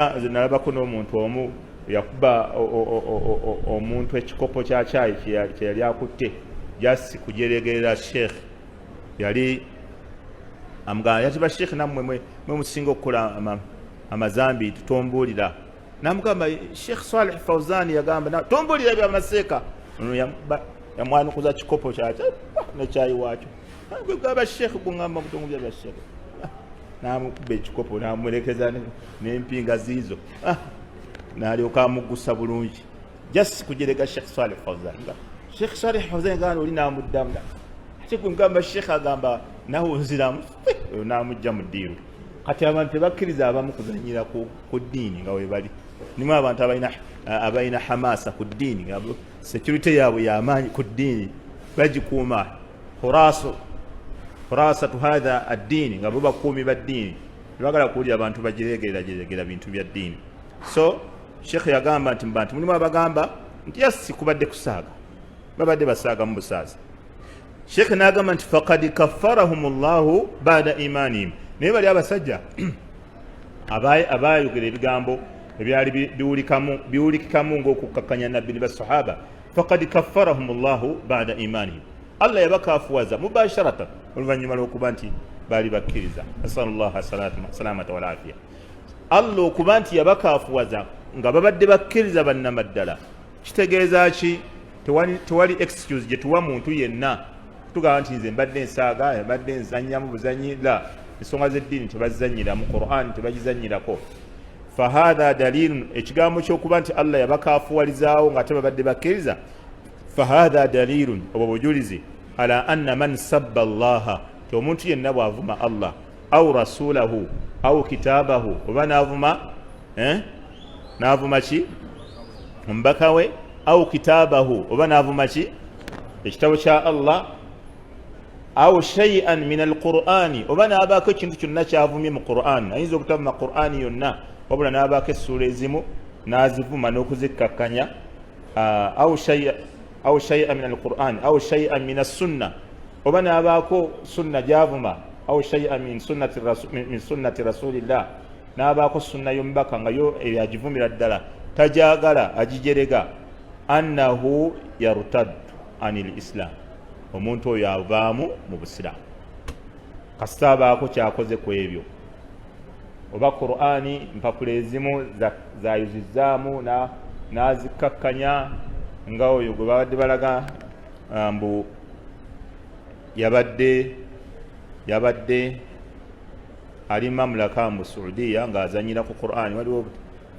Nze nalabako n'omuntu omu yakuba omuntu ekikopo kya kyayi kye yali akutte, just kujeregerera sheikh. Yali amugamba yati, "Basheikh nammwe mwe musinga okukola amazambi, tutombuulira." Namugamba, "Sheikh Saleh Fauzan yagamba tombuulira byamaseeka." Ono yamwanukuza kikopo kyakyo nekyayi waakyo. "Gaba sheikh guŋamba mutongo bya basheikh." Namukuba ekikopo, namurekeza n'empinga ziizo, nalyoka amugusa bulungi, just kujerega Sheikh Saleh Fauzan. Sheikh Saleh Fauzan gana oli namuddamu, ate gwe mugamba sheikh agamba nawe onziramu, namujja mu ddiiru. Kati abantu tebakkiriza abamu kuzanyira ku ddiini nga webali. Nimu abantu abalina hamasa ku ddiini, nga security yaabwe yamaanyi ku ddiini, bagikuuma, hurasu hurasatu hatha addiini, nga bo bakuumi ba ddiini, tebagala kuwulira abantu bagiregerera giregera bintu bya ddiini. So sheekh yagamba nti mubantu mulimu abagamba nti yasi kubadde kusaaga, babadde basaaga mu busaazi. Sheekh n'agamba nti fakad kaffarahum llahu bada imanihim. Naye bali abasajja abayogera ebigambo ebyali biwulikikamu ng'okukkakkanya nabbi ne basahaba, fakad kaffarahum llahu bada imanihim, Allah yabakafuwaza mubasharatan oluvannyuma lw'okuba nti baali bakkiriza. Nasalullaha salamata walafiya. Allah okuba nti yabakafuwaza nga babadde bakkiriza bannamaddala kitegeeza ki? Tewali excuse gye tuwa muntu yenna tugamba nti nze mbadde nsaaga, mbadde nzannyamu buzanyi. La, ensonga z'eddiini tebazanyiramu, Quran tebagizanyirako. Fahatha dalilun, ekigambo ky'okuba nti Allah yabakafuwalizaawo nga tebabadde bakkiriza, fahatha dalilun, obwo bujulizi, ala anna man sabba Allaha, ti omuntu yenna bw'avuma Allah au rasulahu au kitabahu, oba n'avuma, eh? N'avuma ki? Omubaka we, au kitabahu, oba n'avuma ki? Ekitabo kya Allah, au shay'an min alqur'ani, oba n'abaako ekintu kyonna kyavumye mu Qur'an. Ayinza obutavuma Qur'ani yonna, wabula n'abaako essuula ezimu n'azivuma n'okuzikkakkanya. Au shay'an min alqur'ani au shay'an min assunna, oba n'abaako sunna gyavuma, au shay'an min sunnati rasulillah, n'abaako sunna y'omubaka nga yo agivumira ddala, tajagala, agijerega, annahu yartaddu anil islam, omuntu oyo avaamu mu busiraamu kasita abaako kyakoze ku ebyo, oba Qur'ani mpapula ezimu zayuzizaamu n'azikkakkanya, nga oyo gwe babadde balaga mbu yabadde ali mamulaka mu Saudiya ng'azanyira ku Qur'ani. Waliwo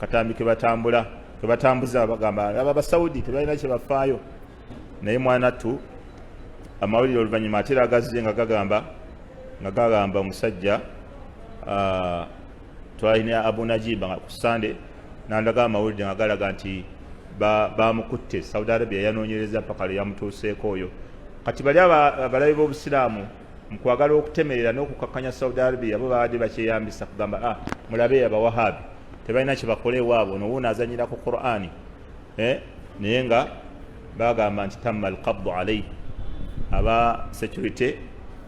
katambi kebatambula kebatambuza, bagamba aba Abasaudi tebalina kyebafaayo. Naye mwanattu amawulire oluvannyuma ate era agazze nga gagamba omusajja, twalina Abu Najiba nga ku Sande nandaga amawulire nga galaga nti bamukutte. Saudi Arabia yanoonyereza paka lwe yamutuuseeko oyo. Kati bali abalabi b'obusiraamu mu kwagala okutemerera n'okukakkanya Saudi Arabia, bo babadde bakyeyambisa kugamba, "Ah, mulabe Abawahabi tebalina kyebakola ewaabwe, ono wuuno azanyira ku Qur'ani." Eh, naye nga bagamba nti tamma alqabdu alaihi, aba security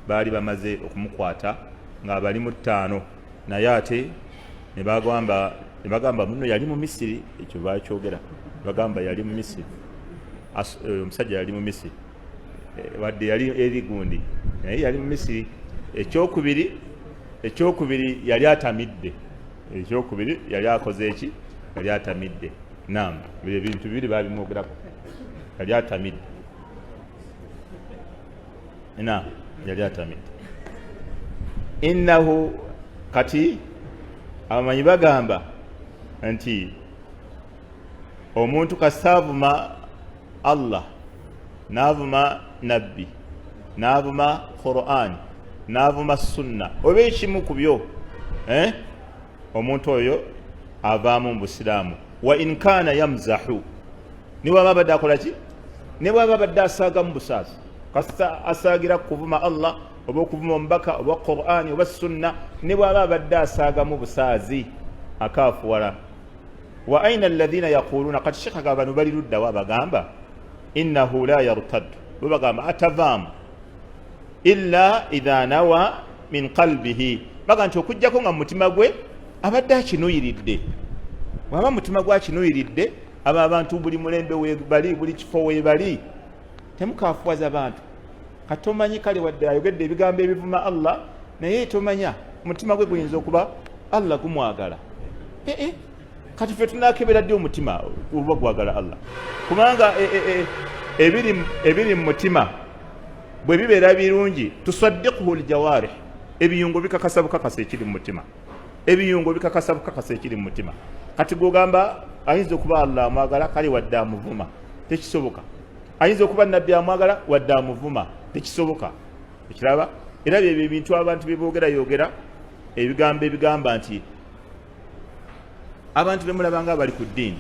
baali bamaze okumukwata nga bali mu ttaano, naye ate ne bagamba muno yali mu Misiri. Ekyo bakyogera, bagamba yali mu Misiri. Omusajja yali mu Misiri. Wadde yali eri gundi, naye yali mu Misiri. Ekyokubiri yali atamidde. Ekyokubiri yali akoze eki? Yali atamidde. Nam byo ebintu bibiri babimwogerako, yali atamidde. Nam yali atamidde. Innahu, kati abamanyi bagamba nti omuntu kasaavuma Allah, n'avuma nabbi, n'avuma Quran, n'avuma sunna, oba ekimu ku byo, eh? Omuntu oyo avaamu mu busiraamu, wa in kaana yamzahu, ne bwaba abadde akola ki, ne bwaba abadde asaagamu busaasi, kasita asaagira kuvuma Allah oba okuvuma omubaka oba Qurani oba sunna, ne bwaba abadde asaagamu busaazi, akaafuwala. Wa aina alladhina yaquluna? Kati shekha ga bano bali luddawo abagamba innahu la yartaddu? Bo bagamba atavaamu illa idha nawa min qalbihi, baga nti okugjako nga mu mutima gwe abadde akinuyiridde. Waba mutima gwakinuyiridde, abo abantu buli mulembe webali, buli kifo webali, temukafuwaza bantu. Katomanyi kale wadde ayogedde ebigambo ebivuma Allah, naye tomanya omutima gwe guyinza okuba Allah gumwagala. Eh, eh. Kati ffe tunakebera ddi omutima oba gwagala Allah? Kubanga eh, ebiri mu mutima bwe bibeera birungi, tusaddiquhu ljawarih, ebiyungo bikakasa bukakasa ekiri mu mutima, ebiyungo bikakasa bukakasa ekiri mu mutima. Kati gwogamba ayinza okuba Allah amwagala, kale wadde amuvuma, tekisoboka. Ayinza okuba nabbi amwagala, wadde amuvuma, tekisoboka. Ekiraba era byebyo ebintu abantu byeboogera yogera ebigambo ebigamba nti abantu bemulabanga bali ku ddiini,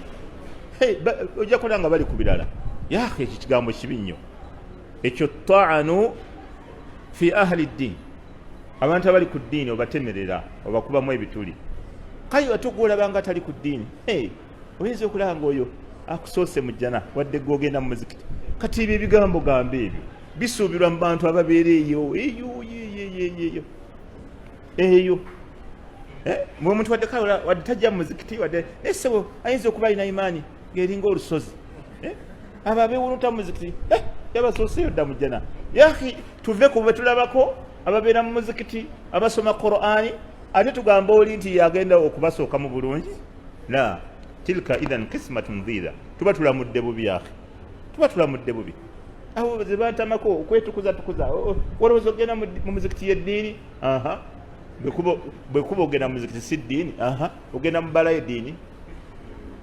ojja kulaba nga bali ku birala. Yahe, ekyo kigambo kibi nnyo ekyo, taanu fi ahli ddiini. Abantu abali ku ddiini obatemerera, obakubamu ebituli. Kale ate ogwolaba nga atali ku ddiini, oyinza okulaba nga oyo akusoose mu jjana, wadde gwogenda mu muzikiti. Kati ebyo ebigambo gamba ebyo bisuubirwa mu bantu ababeera eyo eyo eyo eyo. Omuntu wadde kale wadde tajja mu muzikiti, wadde naye sebo ayinza okuba alina imaani ng'eringa olusozi. Abo abewuluta mu muzikiti yabasooseyo dda mu jjana. Yahi, tuve ku betulabako ababeera mu muzikiti abasoma Qur'ani, ate tugamba oli nti yagenda okubasooka mu bulungi? La, tilka idhan qismatun dhidha. Tuba tulamudde bubi, yahi, tuba tulamudde bubi. Abo ze bantamako okwetukuza tukuza. Walowooza okugenda mu muzikiti yeddiini? Aha, bwe kuba ogenda mu muzikiti si ddiini? Aha, ogenda mu bbala yeddiini,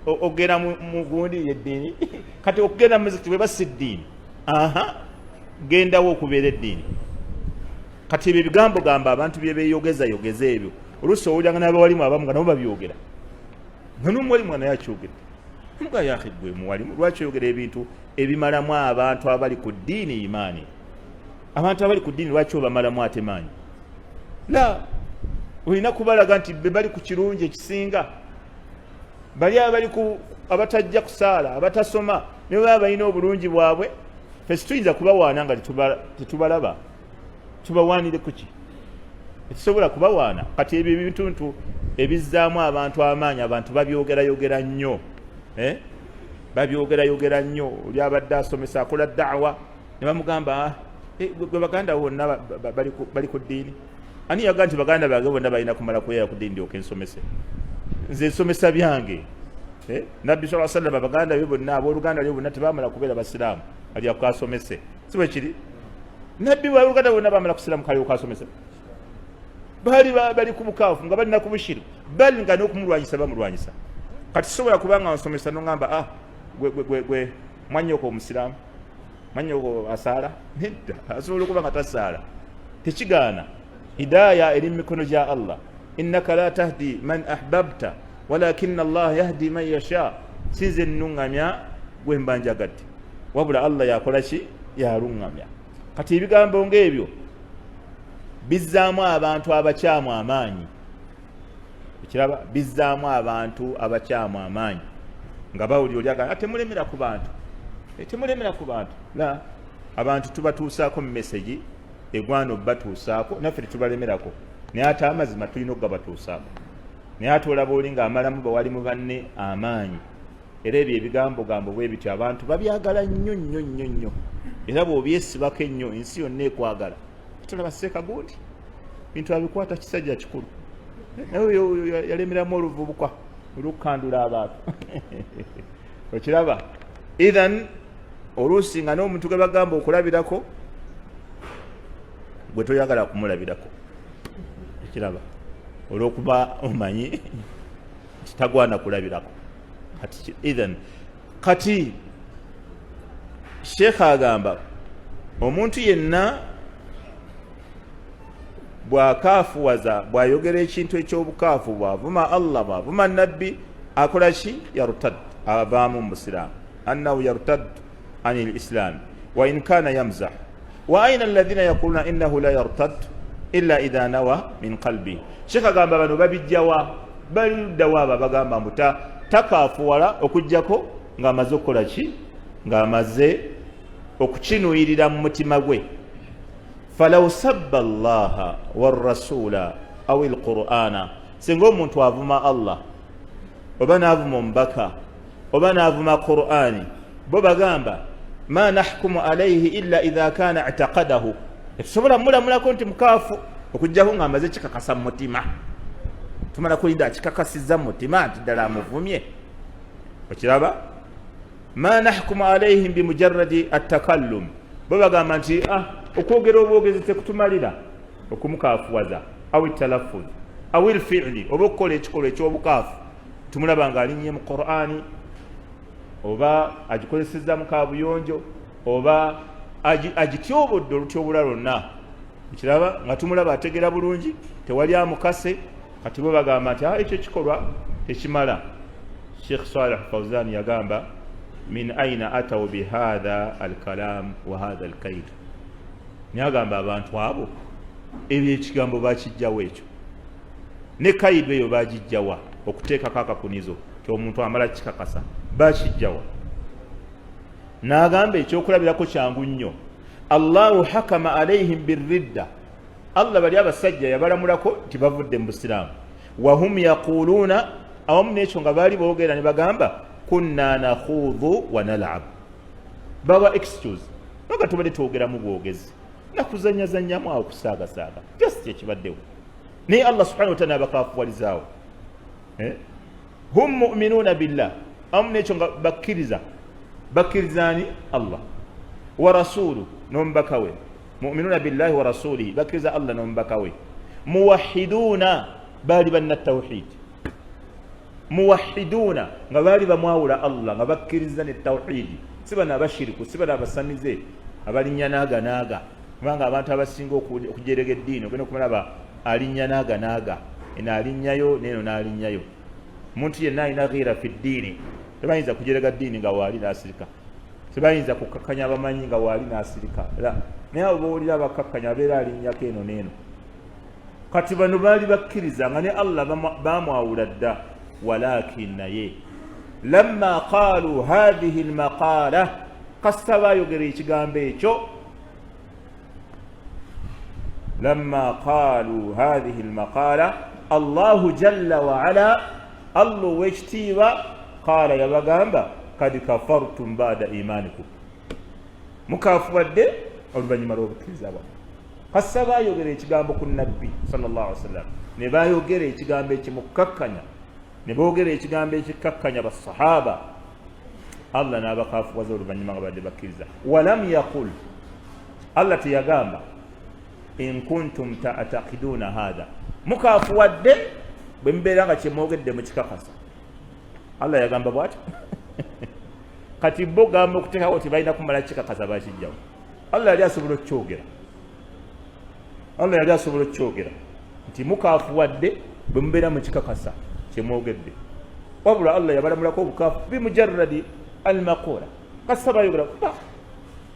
ogenda mu gundi yeddiini. Kati okugenda mu muzikiti bweba si ddiini, aha, gendawo okubeera eddiini? Kati ebyo ebigambo gamba abantu bye beeyogeza yogeza ebyo, oluusi owuliranga n'abawalimu abamu nga nabo babyogera, nga n'omuwalimu nga naye akyogedde. Muga yahi, gwe muwalimu, lwaki oyogera ebintu ebimalamu abantu abali ku ddiini imaani? Abantu abali ku ddiini lwaki obamalamu ate maanyi? La, olina kubalaga nti be bali ku kirungi ekisinga. Bali abali ku abatajja kusaala, abatasoma, ne baba balina obulungi bwabwe. Ffe situyinza kubawaana nga tetubalaba. Tubawaanire kuki? Tetusobola kubawaana. Kati ebyo ebintuntu ebizzaamu abantu amaanyi, abantu babyogerayogera nnyo, eh? Babyogerayogera nnyo. Oli abadde asomesa, akola daawa, ne bamugamba, ah, eh, gwe baganda bonna bali ku ddiini? Ani yaga nti baganda bange bonna balina kumala kubeera ku ddiini ndyoke nsomese? Nze nsomesa byange. Eh? Nabbi saa sallama baganda be bonna, abooluganda lye bonna tebamala kubeera basiraamu alyaku asomese, si bwe kiri? Nabbi abooluganda bonna bamala kusiraamu kalyoka asomese? Baali bali ku bukaafu, nga balina ku bushiru, bali nga n'okumulwanyisa bamulwanyisa. Kati sobola kubanga nsomesa nongamba, ah, gwe mwanyoko omusiraamu, mwanyoko asaala? Nedda, asobola okuba nga tasaala, tekigaana. Hidaya eri mu mikono gya Allah. Innaka la tahdi man ahbabta walakina Allah yahdi man yasha. Sinze nnuŋŋamya gwe mba njagadde, wabula Allah yakola ki? Yaluŋŋamya. Kati ebigambo ng'ebyo bizzaamu abantu abakyamu amaanyi. Ekiraba, bizzaamu abantu abakyamu amaanyi nga bawulira oli agamba, temulemera ku bantu, eh, temulemera ku bantu. La, abantu tubatuusaako mu mesegi egwana obubatuusaako, naffe tetubalemerako, naye ate amazima tulina okugabatuusaako. Naye ate olaba oli ng'amalamu bawali mu banne amaanyi. Era ebyo ebigambo gambo bwe bityo abantu babyagala nnyo nnyo nnyo nnyo, era bw'obyesibako ennyo ensi yonna ekwagala. Tulaba seeka gundi bintu abikwata kisajja kikulu, naye oyo yalemeramu oluvubuka olukandula abantu. Okiraba, ithan oluusi nga n'omuntu gwe bagamba okulabirako gwe toyagala kumulabirako, ekiraba, olwokuba omanyi nti tagwana kulabirako. Kati ithan, kati sheekha agamba omuntu yenna bw'akaafuwaza, bw'ayogera ekintu eky'obukaafu, bw'avuma Allah, bw'avuma nabbi, akola ki? Yartad, avaamu mu busiraamu. Annahu yartad ani lislaami wa in kana yamzah. Wa aina alladhina yaquluna innahu la yartad illa idha nawa min qalbi? Sheekh agamba bano babijjawa, baluddawa abo abagamba mbu takaafuwala okugjako ng'amaze okukola ki? Ng'amaze okukinuyirira mu mutima gwe. Falau sabba llaha warasula au lqur'ana, singa omuntu avuma Allah. Oba n'avuma omubaka oba n'avuma Qur'ani, bo bagamba ma nahkumu alaihi illa idha kana i'taqadahu, tetusobola mulamulako nti mukaafu okujjako nga amaze kikakasa mu mutima. Tumala kulinda akikakasizza mu mutima nti ddala amuvumye. Okiraba, ma nahkumu alaihim bimujaradi attakallum, bo bagamba nti ah, okwogera obwogezi tekutumalira okumukafuwaza, aw talaffuz aw lfiili, oba okukola ekikolwa ekyobukaafu. Tumulaba nga alinnye mu Qur'ani, oba agikozeseza mu kabuyonjo, oba agityobodde olutyobula lwonna. Ekiraba nga tumulaba ategera bulungi, tewali amukase. Kati bo bagamba nti ah, ekyo kikolwa tekimala. Sheikh Saleh Fauzan yagamba, min aina ataw bihatha alkalam wa hatha alkaid, naye agamba abantu abo ebyo ekigambo bakijjawo ekyo ne kaidu eyo bagijjawa, okuteekako akakunizo ti omuntu amala kikakasa bakijjawa. N'agamba ekyokulabirako kyangu nnyo, Allahu hakama alaihim birridda, Allah bali abasajja yabalamulako nti bavudde mu busiraamu, wahum yaquluuna, awamu n'ekyo nga baali boogera ne bagamba kunna nakhuudhu wa nalab, bawa excuse baga tubadde twogeramu bwogezi nakuzanyazanyamu awo kusaagasaaga, just ekibaddewo. Naye Allah subhanahu wataala nabakafuwalizaawo eh? Hum muminuuna billah, awamu n'ekyo nga bakkiriza, bakkirizani Allah wa rasulu n'omubaka we, muminuuna billahi wa rasulihi, bakkiriza Allah n'omubaka we, muwahiduuna, baali banna tawhid, muwahiduuna nga baali bamwawula Allah, nga bakkiriza ne tawhidi, si bano abashiriku, si bano abasamize abalinnya naaga naaga. Kubanga abantu abasinga okujerega eddiini ogenda okumulaba alinnya naaga naaga, eno alinnyayo neeno n'alinnyayo. Omuntu yenna alina ghiira fi ddiini, tebayinza kujerega ddiini nga waali n'asirika, tebayinza kukakkanya abamanyi nga waali n'asirika. Naye abo bowulira abakakkanya abeera alinnyako eno neeno. Kati bano baali bakkiriza nga ne Allah bamwawula dda, walakin naye lamma qaalu hathihi lmaqaala, kasita bayogera ekigambo ekyo, lamma qaalu hathihi lmaqaala, Allahu jalla waala, Allah owekitiibwa, qaala yabagamba kad kafartum bada imanikum, mukafuwadde oluvannyuma lw'obukkiriza bwammwe. Kasita bayogera ekigambo ku nabbi sallallahu alaihi wasallam, ne bayogera ekigambo ekimukkakkanya, ne boogera ekigambo ekikkakkanya basahaba, Allah n'abakafuwaza oluvannyuma nga badde bakkiriza. Walam yaqul, Allah teyagamba in kuntum taatakiduuna hatha, mukafuwadde bwe mubeera nga kyemwogedde mukikakasa. Allah yagamba bwati. Kati bo gamba okuteekawo tebalina kumala kikakasa, bakijjawo. Allah yali asobola okukyogera, Allah yali asobola okukyogera nti mukafuwadde bwe mubeera mukikakasa kyemwogedde, wabula Allah yabalamulako obukafu bimujarradi almaqula, kasita bayogera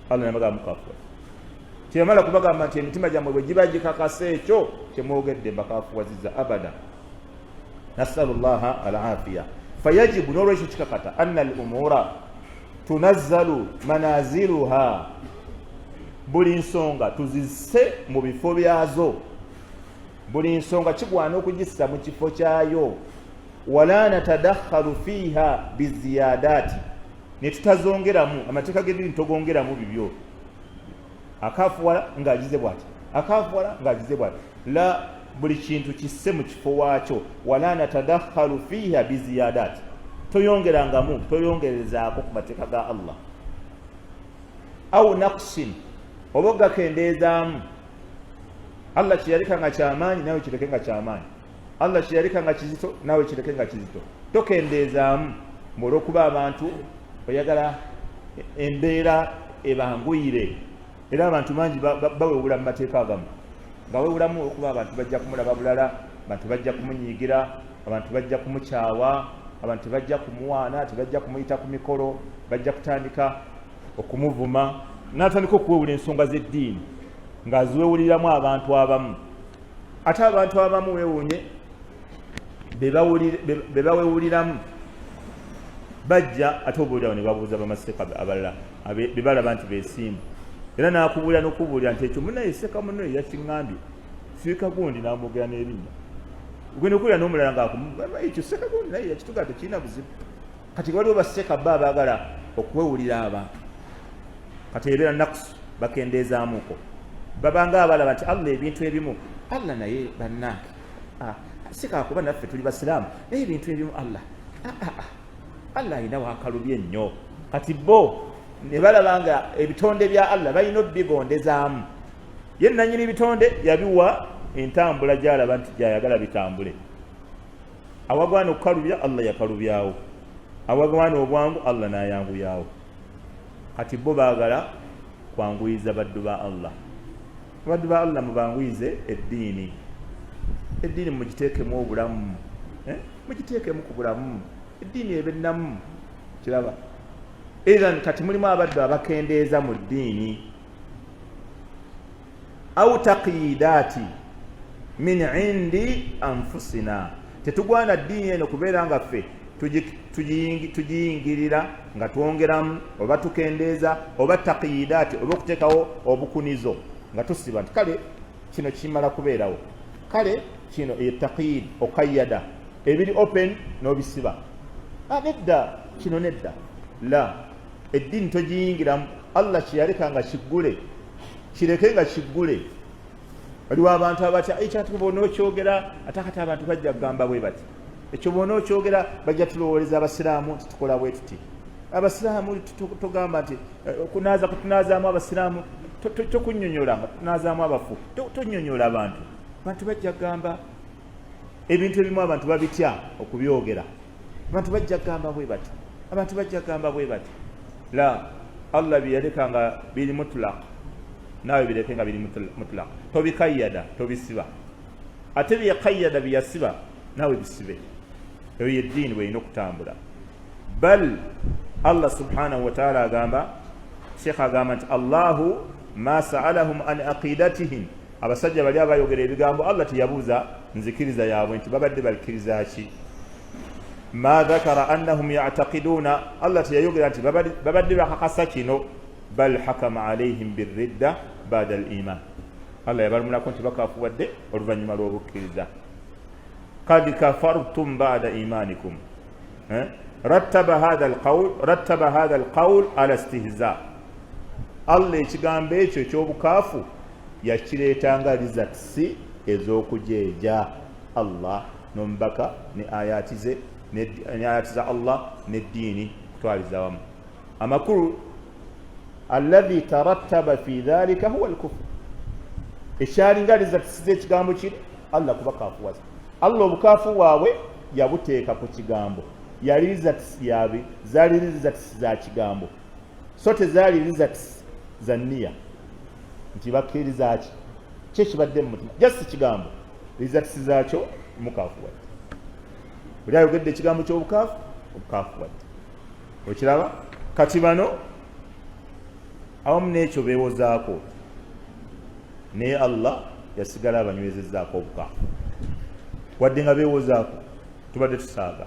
Allah nabagamba mukafuwadde. Teyamala kubagamba nti emitima gyammwe bwe giba gikakasa ekyo kyemwogedde mbakafuwaziza, abada. Nasalu llaha alafiya. Fayajibu, n'olwekyo kikakata, anna al umura tunazzalu manaziluha, buli nsonga tuzisse mu bifo byazo, buli nsonga kigwana okugissa mu kifo kyayo, wala natadakhalu fiiha biziyadati, ne tutazongeramu. Amateeka g'eddiini togongeramu bibyo, akafuwala ng'agize bwati, akafuwala ng'agize bwati, la, buli kintu kisse mu kifo waakyo. Wala natadakhalu fiiha biziyadat, toyongerangamu, toyongerezaako ku mateeka ga Allah, au naqsin, oba ogakendeezaamu. Allah kyeyaleka nga kyamaanyi nawe kireke nga kyamaanyi, Allah kyeyaleka nga kizito nawe kireke nga kizito, tokendeezaamu olwokuba abantu oyagala embeera ebanguyire. Era abantu bangi bawewula mu mateeka agamu, nga wewulamu olwokuba abantu bajja kumulaba bulala, abantu bajja kumunyiigira, abantu bajja kumukyawa, abantu tebajja kumuwaana, tebajja kumuyita ku mikolo, bajja kutandika okumuvuma, n'atandika okuwewula ensonga z'eddiini ng'aziwewuliramu abantu abamu. Ate abantu abamu wewuunye be bawewuliramu bajja ate obuulirawo ne babuuza bamaseeka abalala be balaba nti beesimbu, era n'akubuulira n'okubuulira nti ekyo munaye seeka muno yakiŋŋambye, siika gundi n'amwogera n'erinnya. Ogenda okuwulira n'omulala ng'akumu ekyo sekagundi naye yakitugaa tekirina buzibu. Kati waliwo baseka ba abaagala okwewulira abantu, kati ebeera nakusu, bakendeezaamuko, babanga abalaba nti Allah ebintu ebimu Allah naye bannange, ah, si kakuba naffe tuli basiraamu, naye ebintu ebimu Allah, ah, ah, Allah alina wakalubye nnyo. Kati bo ne balaba nga ebitonde bya Allah balina obigondezaamu. Ye nanyini bitonde yabiwa entambula gyalaba nti gyayagala bitambule. Awagwana okukalubya Allah yakalubyawo, awagwana obwangu Allah n'ayanguyawo. Kati bo baagala kwanguyiza baddu ba Allah. Abaddu ba Allah, mubanguyize eddiini, eddiini mugiteekemu obulamu, eh? Mugiteekemu ku bulamu, eddiini ebe nnamu. Kiraba ithan kati mulimu abaddu abakendeeza mu ddiini. Au taqyidaati min indi anfusina, tetugwana ddiini eno kubeera nga ffe tugiyingirira nga twongeramu oba tukendeeza oba taqyidaati oba okuteekawo obukunizo nga tusiba nti kale kino kimala kubeerawo, kale kino ye taqyid, okayada ebiri open n'obisiba. Ah, nedda, kino nedda. La, eddiini togiyingiramu. Allah kyeyaleka nga kiggule, kireke nga kiggule. Waliwo abantu abatya ekyatu bona okyogera, ate kati abantu bajja kugamba bwe bati, ekyo bona okyogera bajja tulowooleza abasiraamu nti tukola bwe tuti. Abasiraamu tugamba nti eh, kunaaza kutunazaamu abasiraamu, tokunyonyola nga tunazaamu abafu, tonyonyola abantu, abantu bajja kugamba ebintu ebimu, abantu babitya okubyogera, abantu bajja kugamba bwe bati, abantu bajja kugamba bwe bati. La, Allah byeyaleka nga biri mutlaq, naawe bireke nga biri mutlaq, tobikayyada, tobisiba. Ate byekayyada, byeyasiba, naawe bisibe. Eyo yeddiini bwerina okutambula. Bal Allah subhanahu wataala agamba, sheekh agamba nti Allahu ma saalahum an aqidatihim, abasajja bali abayogera ebigambo, Allah teyabuuza nzikiriza yaabwe nti babadde bakkiriza ki. Ma dhakara annahum yataqiduuna, Allah teyayogera nti babadde bakakasa kino. Bal hakama alaihim birridda bada al iman, Allah yabalumulako nti bakafuwadde oluvannyuma lw'obukkiriza. Kad kafartum bada imanikum, eh? Rattaba hatha alqawl ala istihza. Allah ekigambo ekyo ekyobukaafu yakireetanga results ez'okujeeja Allah n'omubaka ne ayati ze, ne ayati za Allah n'eddiini kutwaliza wamu. Amakulu, alladhi tarattaba fi dhalika huwa alkufr, ekyalinga results z'ekigambo kiri Allah kubakafuwaza. Allah obukaafu bwabwe yabuteeka ku kigambo, yali results yabe, zaali results za kigambo, so tezaali results za niya nti bakkiriza ki ki ekibadde mu mutima, just kigambo, results zaakyo mukafuwadde. Buli ayogedde ekigambo ky'obukaafu, obukafuwadde. Okiraba kati bano awamu n'ekyo beewozaako, naye Allah yasigala abanywezezzaako obukaafu wadde nga beewozaako. Tubadde tusaaga,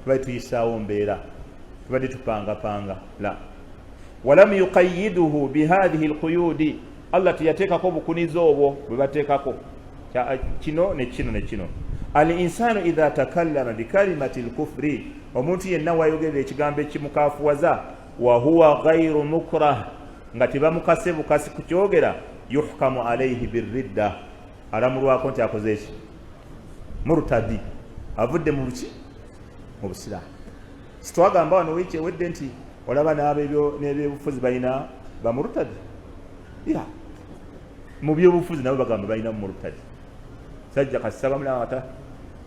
tubadde tuyisaawo mbeera, tubadde tupangapanga. La, walam yuqayiduhu bihadhihi lquyudi, Allah teyateekako bukunizo obwo bwe bateekako kino ne kino ne kino. Al insanu idha takallama bikalimati lkufri, omuntu yenna wayogerera ekigambo ekimukafuwaza, wahuwa ghairu mukrah, nga tebamukase bukasi kukyogera, yuhkamu alaihi birridda, alamulwako nti akoze eki murtadi, avudde mu buki, mu busiraamu. Sitwagamba wano wiiki ewedde nti olaba n'ebyobufuzi balina bamurtadi? Ya, mu byobufuzi nabo bagamba balina murtadi. Sajja kasita bamulaba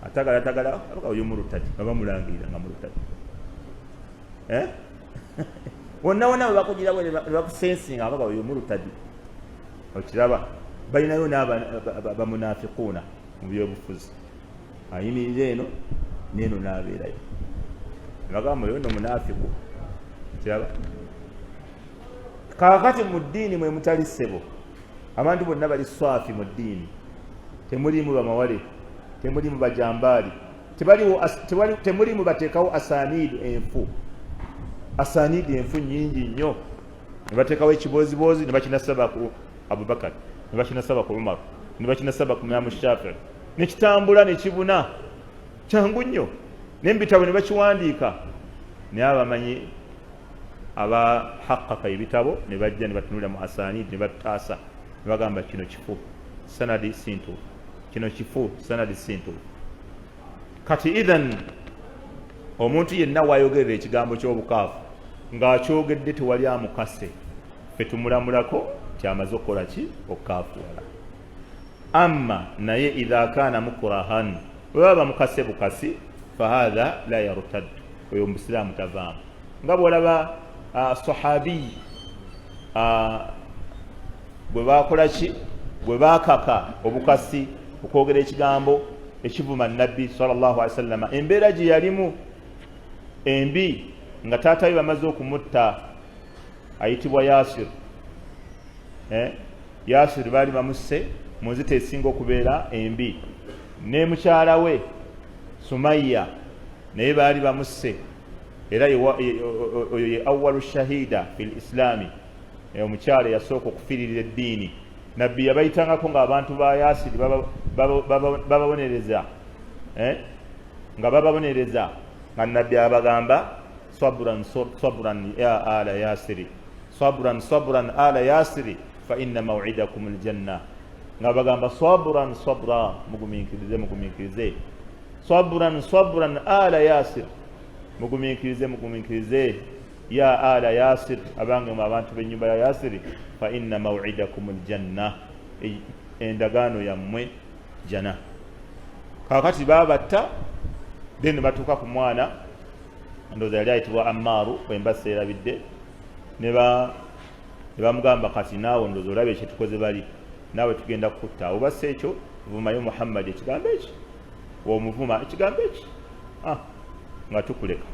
atagala tagala, oyo murtadi, baba mulangirira nga murtadi, eh? Wonna wonna bwe bakugira ne bakusensinga, abaga oyo murtadi. Okiraba balinayo n'abamunafikuuna mu byobufuzi, ayimirira eno neeno n'abeerayo, nebagamba oyo no munafiku. Kiraba kaakati mu ddiini mwe mutali ssebo, abantu bonna bali swafi mu ddiini, temulimu bamawale, temulimu bajambaali, temulimu bateekawo asaniidu enfu, asaniidu enfu nyingi nnyo ne bateekawo ekibooziboozi ne bakinasaba ku Abubakar, ne bakinasaba ku Umar, ne bakinasaba ku Imamu Shafii. Nekitambula nekibuna kyangu nnyo, nemubitabo ne bakiwandiika. Naye abamanyi abahakaka ebitabo ne bajja ne batunulira mu asanid ne batutaasa ne bagamba kino kifu, sanadi si ntuufu, kino kifu, sanadi si ntuufu. Kati idhan omuntu yenna wayogerera ekigambo ky'obukaafu ng'akyogedde tewali amukase, ffe tumulamulako kyamaze okukola ki? Okukaafuwala. Amma naye idha kaana mukrahan, bwe baba bamukase bukasi, fahatha la yartad, oyo omusiraamu tavaamu. Nga bwolaba sahabiyi bwe bakola ki, bwe bakaka obukasi okwogera ekigambo ekivuma Nabbi sallallahu alaihi wasallama, embeera gye yalimu embi nga taata we bamaze okumutta ayitibwa Yasir. Yasir baali bamusse mu nzita esinga okubeera embi, ne mukyala we Sumayya naye baali bamusse, era oyo ye awalu shahida fi lislaami, omukyala eyasooka okufiiririra eddiini. Nabbi yabayitangako ng'abantu ba Yasiri bababonereza, nga bababonereza, nga Nabbi abagamba sabran sabran ya ala Yasiri, sabran sabran ala Yasiri fa inna mawidakum aljanna, nga bagamba sabran sabra, mugumiikirize mugumiikirize, sabran sabran ala Yasir, mugumiikirize mugumiikirize ya ala Yasir, abange mu abantu b'ennyumba ya Yasiri, fa inna mawidakum aljanna, endagaano yammwe jana. Kakati babatta, then batuuka ku mwana, ndowooza yali ayitibwa Ammaaru, bwemba seerabidde, ne bamugamba kati naawe ndowooza olabye kyetukoze bali, naawe tugenda kukutta, oba si ekyo vumayo Muhammadi ekigambo eki, womuvuma ekigambo eki nga tukuleka.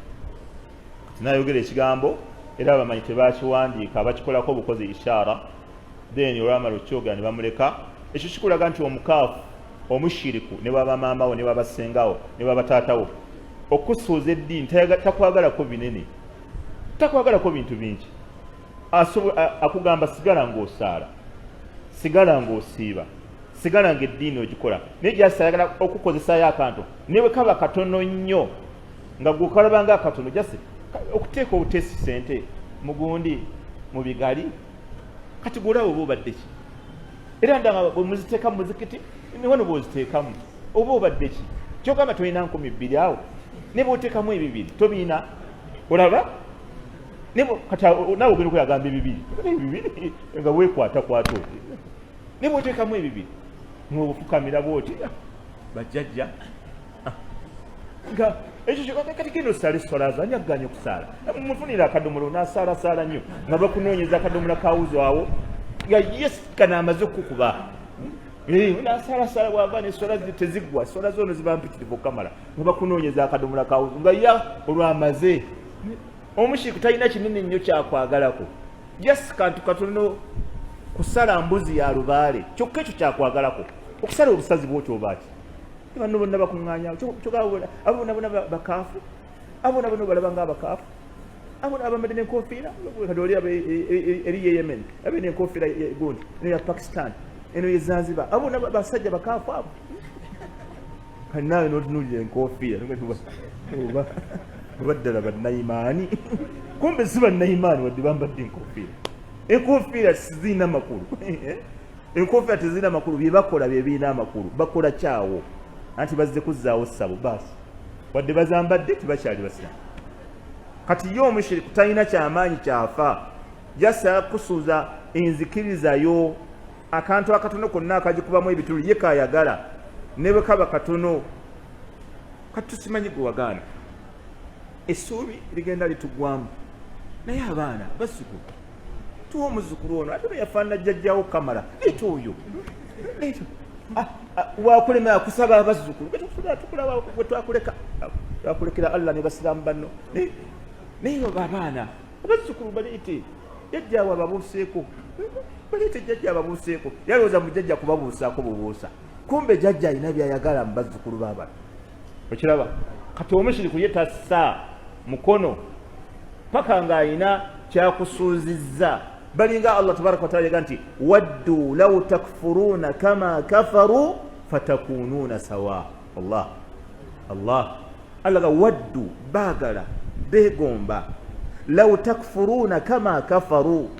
Kati nayogera ekigambo, era abamanyi tebakiwandiika, bakikolako obukozi ishaara, then olwamala okukyogera ne bamuleka. Ekyo kikulaga nti omukaafu omushiriku ne bwaba maamawo ne bwaba ssengawo ne bwaba taatawo, okusuuza eddiini takwagalako binene, takwagalako bintu bingi. Akugamba sigala ng'osaala, sigala ng'osiiba, sigala ng'eddiini ogikola, naye gyasi ayagala okukozesayo akantu ne bwe kaba katono nnyo nga gwe okalaba nga akatono, jasi okuteeka obuteesi sente mugundi mu bigali. Kati gwolaba oba obadde ki? Era ndanga bwe muziteeka mu muzikiti niwano bwoziteekamu oba obadde ki? Kyogamba tolina 2000 awo, ne bwoteekamu ebibiri tobiina, olaba kati naawe ogenda okweyagamba ebibiri ebibiri nga weekwatakwata oti, ne bwoteekamu ebibiri ngobufukamira bwoti bajjajja nga ekyo kati genda osaala eswala zo, ani akuganya okusaala? Mufunire akadomola onasaalasala nnyo nga bakunoonyeza akadomola kawuzo awo nga yes kano amaze okukuba nasaalasala bwava neswala teziggwa, swala zono ziba mpitirivu okukamala nga bakunoonyeza akadomola kawuzo nga ya olwamaze. Omushiku talina kinene nnyo kyakwagalako, just kantu katono, kusala mbuzi ya lubaale kyokka ekyo kyakwagalako, okusala obusazi bwoti obaaki bano bonna bakuŋŋaanya abo bona bona bakaafu, abo bona bona balaba nga abakaafu, abo abambadde n'enkofiira. Kati oli eri ye Yemen abe n'enkofiira gundi eno ya Pakistan, eno ye Zanzibar, abo bona basajja bakaafu abo. Kati naawe n'otunuulira enkofiira oba ddala bannayimaani, kumbe si bannayimaani wadde bambadde enkofiira. Enkofiira sizirina makulu, enkofiira tezirina makulu, bye bakola bye birina amakulu. Bakola kyawo anti bazze kuzzaawo ssabo baasi, wadde bazambadde tebakyali basiraamu. Kati ye omushiriku talina kyamaanyi kyafa, jasa kusuuza enzikirizayo akantu akatono konna akagikubamu ebitulu ye kayagala ne bwe kaba katono. Kati tusimanyi gwe wagaana, essuubi ligenda litugwamu, naye abaana bazzukulu tuwa omuzzukulu ono ate yafaanana jjajjawo kamala, leeta oyo, leeta wakulema akusaba abazzukulu gwe twakuleka, twakulekera Allah ne basiraamu banno, naye abaana abazzukulu baleete jjajjaawe ababuuseeko, baleete jjajja ababuuseeko. Yalowooza mu jjajja kubabuusaako bubuusa, kumbe jjajja alina byayagala mu bazzukulu b'abantu, okiraba? Kati omushiriku ye tassa mukono paka ng'alina kyakusuuzizza. Balinga Allah tabaraka wataala yaga nti waddu law takfuruuna kama kafaru Fatakunuuna sawa. Allah Allah Allah ga waddu, baagala, beegomba, law takfuruuna kama kafaru,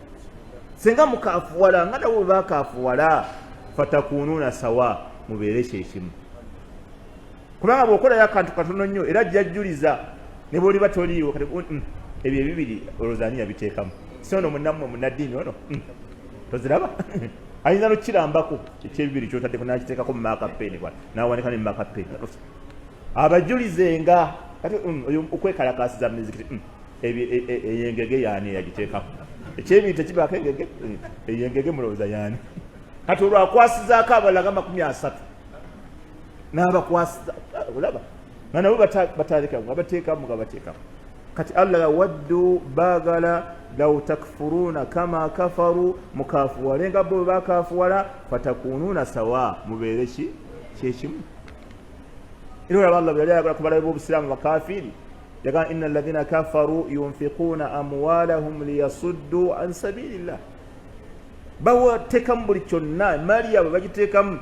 singa mukafuwala nga nabo bwe bakafuwala, fatakunuuna sawa, mubeere kyekimu. Kubanga bw'okolayo akantu katono nnyo era ajjajjuliza ne bw'oliba toliiwo. Kati ebyo ebibiri olowooza ani yabiteekamu? Si ono munnammwe munnaddiini ono? Toziraba, ayinza nokukirambako ekyebibiri kyotaddeko nakiteekako mu maaka peni nawanika ne maaka peni abajulizenga. Kati oyo okwekalakasiza mumizikiti, eyo engege yaani eyagiteekako? Ekyebiri tekibaako engege. Eyo engege mulowooza yaani? Kati olwo akwasizaako abalala nga 30 n'abakwasiza, olaba nga nabo batandika nga bateekamu nga bateekamu. Kati Allah, waddu, baagala, law takfuruuna kama kafaru, mukafuwale nga bo bwe bakafuwala, fatakunuuna sawa, mubeere ki kyekimu. Era olaba Allah bwe yali ayagala kubalabe b'obusiraamu bakafiiri, yagamba, inna alladhina kafaru yunfiquuna amwalahum liyasuddu an sabilillah. Bawateekamu buli kyonna, emaali yaabwe bagiteekamu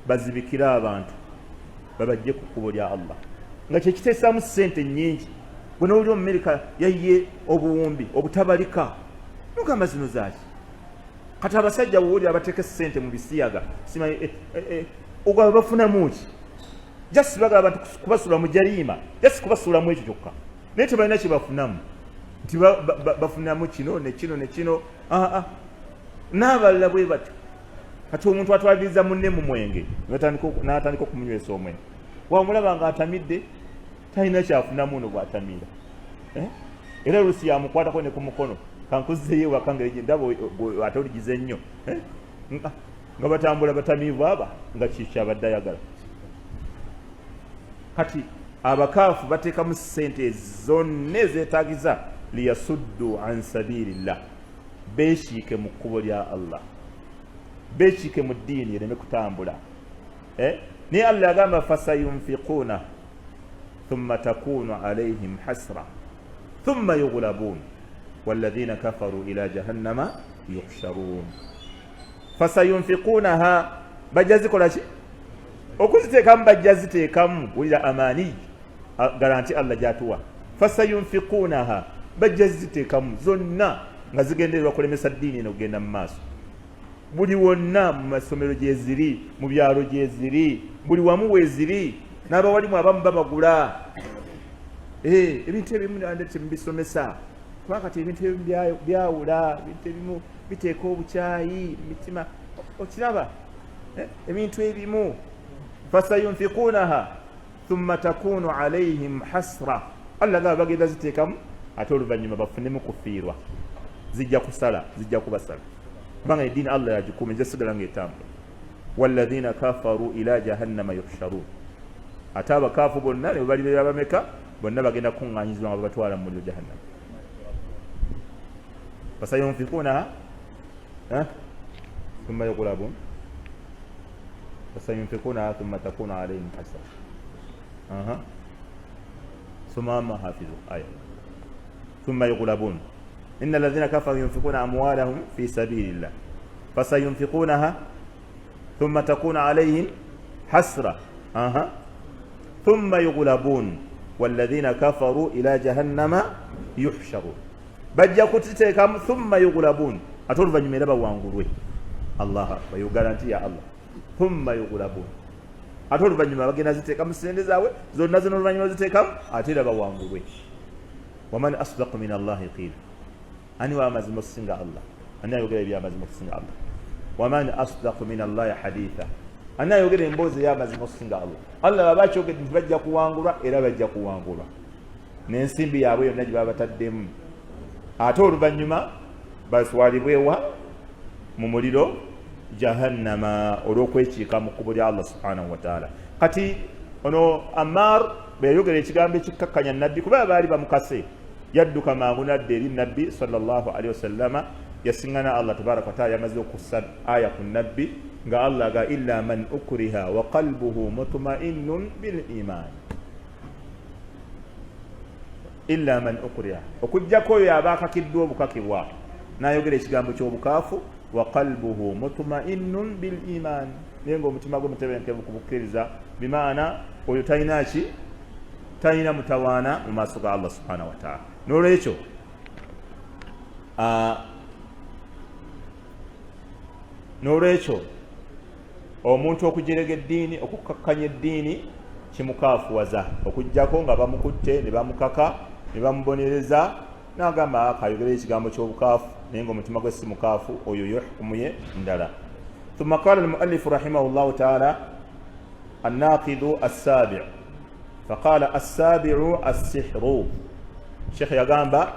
bazibikire abantu babajje ku kkubo lya Allah, nga kyekiteesaamu ssente nnyingi. Gwe nowuli omumerika yayye obuwumbi obutabalika, nogamba zino zaki? Kati abasajja bwowulira abateeka essente mu bisiyaga, simanyi ogwaba bafunamu ki? Just bagala abantu kubasuula mu jariima, just kubasuulamu ekyo kyokka, naye tebalina kyebafunamu nti bafunamu kino ne kino ne kino. Aa, n'abalala bwe batyo. Kati omuntu atwaliriza munne mu mwenge, n'atandika okumunywesa omwenge, wamulaba nga atamidde, talina kyafunamu ono bw'atamiira. Eh? Era oluusi yamukwatako ne ku mukono, kankuzeeyo ewaka nga ndaba ate oligize nnyo. Eh? Nga batambula batamiivu aba nga kikyabadde ayagala. Kati abakaafu bateekamu ssente zonna ezeetagiza liyasuddu an sabilillah, beekiike mu kkubo lya Allah, beekiike mu ddiini ereme kutambula. Eh? Naye Allah agamba, fasayunfiquuna thumma takunu alaihim hasra thumma yughlabun walladhina kafaru ila jahannama yuhsharun. Fasayunfiquunaha, bajja zikola ki? Okuziteekamu, bajja ziteekamu. Wulira amaani garanti Allah gyatuwa, fasayunfiquunaha, bajja ziteekamu zonna nga zigendererwa kulemesa ddiini eno okugenda mu maaso. Buli wonna, mu masomero gyeziri, mu byalo gyeziri, buli wamu weeziri, n'abawalimu abamu babagula. Eh, ebintu ebimu nande temubisomesa, kuba kati ebintu ebimu byawula, ebintu ebimu biteeka obukyayi mu mitima. Okiraba? Eh, ebintu ebimu, fasayunfikuunaha thumma takunu alaihim hasra. Allah gaba bagenda ziteekamu, ate oluvannyuma bafunemu kufiirwa, zijja kusala, zijja kubasala, kubanga eddiini Allah yagikuuma, ejja sigala ngaetambula. Walladhina kafaru ila jahannama yuhsharun. Ate abakaafu bonna ne bali beera bameka, bonna bagenda kukuŋŋaanyizibwa nga babatwala mu muliro jahannama. Fasayunfikuunaha thumma yughlabun, fasayunfikuunaha thumma takunu alaihim hasra. Aha, soma hafizu aya. Thumma yughlabun, inna alladhina kafaru yunfikuna amwalahum fi sabilillah fasayunfikunaha thumma takunu alaihim hasra. Aha, thumma yughlabun walladhina kafaru ila jahannama yuhsharun. Bajja kutiteekamu, thumma yughlabun, ate oluvannyuma era bawangulwe. Allah akbar, yo garanti ya Allah. Thumma yughlabun, ate oluvannyuma bagenda ziteekamu sente zaabwe zonna zino, oluvannyuma ziteekamu ate era bawangulwe. Waman asdaqu min Allahi qila, ani wamazima okusinga Allah? Ani ayogera ebyamazima okusinga Allah? Waman asdaqu min Allahi haditha, ani ayogera emboozi ey'amazima okusinga Allah? Allah baba akyogedde nti bajja kuwangulwa, era bajja kuwangulwa n'ensimbi yaabwe yonna gye baba bataddemu, ate oluvannyuma baswalibwewa mu muliro jahannama olw'okwekiika mu kkubo lya Allah subhanahu wataala. Kati ono Ammar bwe yayogera ekigambo ekikkakkanya nabbi, kuba baali bamukase, yadduka mangu nadda eri nabbi sallallahu alaihi wasallama. Yasiŋŋana Allah tabaraka wataala yamaze okussa aya ku nabbi, nga Allah aga, illa man ukriha wa qalbuhu mutmainnun bil iman. Illa man ukriha, okugjako oyo aba akakiddwa obukakibwa n'ayogera ekigambo ky'obukaafu, wa qalbuhu mutmainnun bil iman. Naye nga omutima gwe mutebenkevu ku bukkiriza, bimaana oyo talina ki, talina mutawaana mu maaso ga Allah subhanahu wataala. N'olwekyo omuntu okujerega eddiini, okukakkanya eddiini kimukaafuwaza, okuggyako nga bamukutte ne bamukaka ne bamubonereza n'agamba kayogere ekigambo ky'obukaafu, naye nga omutima gwe si mukaafu, oyo yo hukumu ye ndala. Thumma qala almuallifu rahimahullahu taala annaqidu assabi faqala assabiu assihru. Sheekh yagamba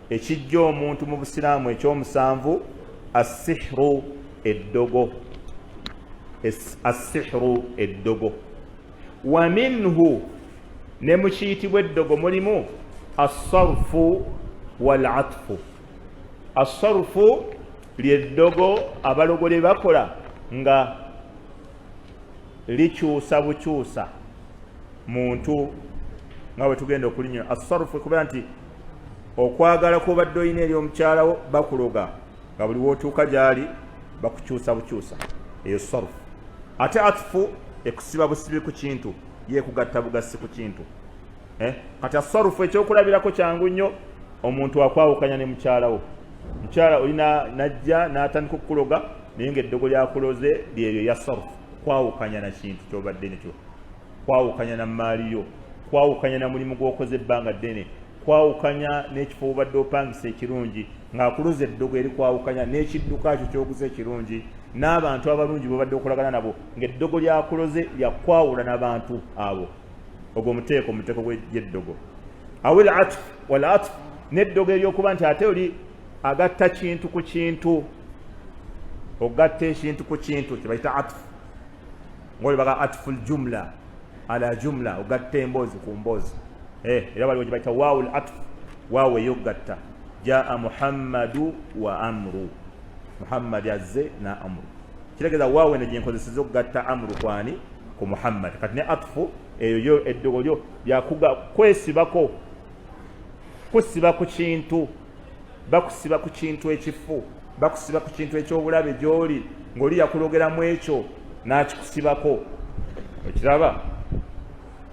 ekijja omuntu mu busiraamu ekyomusanvu assihru, eddogo, assihru eddogo. Wa minhu, ne mu kiyitibwa eddogo mulimu assarfu wal atfu. Assarfu lyeddogo abalogo lye bakola nga likyusa bukyusa muntu, nga bwe tugenda okulinywa. Assarfu kubeera nti okwagala kwobadde olina eri omukyala wo bakuloga nga buli wootuuka gyali bakukyusa bukyusa, eyo sarfu. Ate atfu ekusiba busibi ku kintu, yekugatta bugassi ku kintu. Kati asarufu ekyokulabirako kyangu nnyo, omuntu akwawukanya ne mukyala wo, mukyala oli najja n'atandika okukuloga, naye ng'eddogo lyakuloze lyeryo ya sarufu, kwawukanya na kintu kyobadde nekyo, kwawukanya na mmaali yo, kwawukanya na mulimu gw'okoze ebbanga ddene, kwawukanya n'ekifo obadde opangisa ekirungi, ng'akuloza eddogo eri kwawukanya n'ekidduka kyo ky'oguze ekirungi, n'abantu abalungi bobadde okolagana nabo, ng'eddogo lyakuloze lyakwawula n'abantu abo. Ogwo omuteeko, omuteeko gw'eddogo. Awil atf wal atf, n'eddogo ery'okuba nti ate oli agatta kintu ku kintu, ogatta ekintu ku kintu kyebayita atf, ngaoli baga atfu ljumla ala jumla, ogatta emboozi ku mboozi. Era waliwo gyebayita waawul atf, waawu ey'okugatta, jaa Muhammadu wa Amru, Muhammadi azze na Amru, kitegeeza waawu eno gyenkozeseza okugatta Amru kwani ku Muhammad. Kati ne atfu eyo yo eddogo lyo lyakuga kwesibako, kusiba ku kintu, bakusiba ku kintu ekifu, bakusiba ku kintu eky'obulabe gy'oli, ng'oli yakulogeramu ekyo n'akikusibako, okiraba.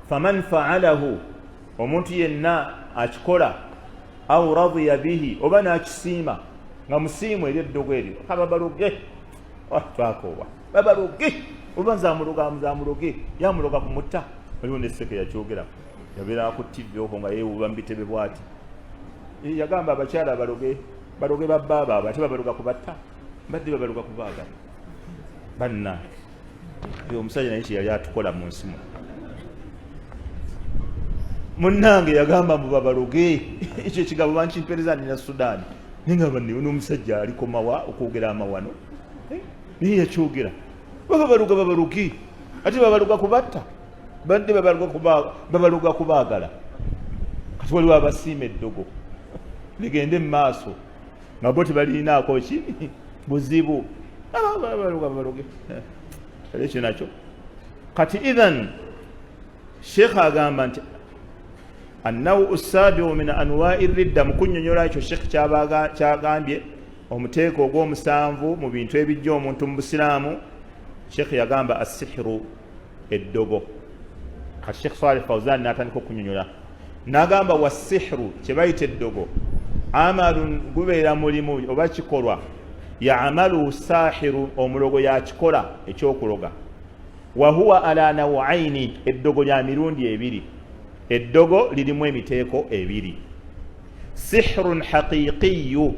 Faman faalahu, omuntu yenna akikola, au radiya bihi, oba n'akisiima nga musiimu eri eddogo eryo, kababaluge twakoowa, babaluge, oba nzamuloga, nzamuloge, yamuloga kumutta. Waliwo neseke yakyogera, yabeera ku tv okwo nga yeewuuba mu bitebe bwati, yagamba abakyala baloge, baloge babba baabwe, ate babaloga kubatta, mbadde babaloga kubaagala. Banna omusajja naye kyeyali atukola mu nsi muno munnange, yagamba mbu babaloge. Ekyo ekigambo bankimpereza nina Sudaani, naye nga banne n'omusajja alikomawa okwogera amawano, naye yakyogera, baba baluga babaluge, ate babaluga kubatta, badde babaluga kubaagala. Kati waliwo abasiima eddogo ligende mu maaso nga bo tebalinaako ki buzibu, babaluga babaluge, era ekyo nakyo. Kati ithan sheekh agamba nti annawu ssabiu min anwai ridda, mu kunnyonnyola ekyo sheekh kyagambye omuteeko ogw'omusanvu mu bintu ebijja omuntu mu busiraamu, sheekh yagamba assihiru, eddogo. Kati Sheekh Saleh Fauzan n'atandika okunyonyola n'agamba wassihiru, kye bayita eddogo, amalun, gubeera mulimu oba kikolwa, yamaluhu sahiru, omulogo yakikola ekyokuloga, wahuwa ala nawaini, eddogo lya mirundi ebiri, eddogo lirimu emiteeko ebiri, sihrun haqiqiyu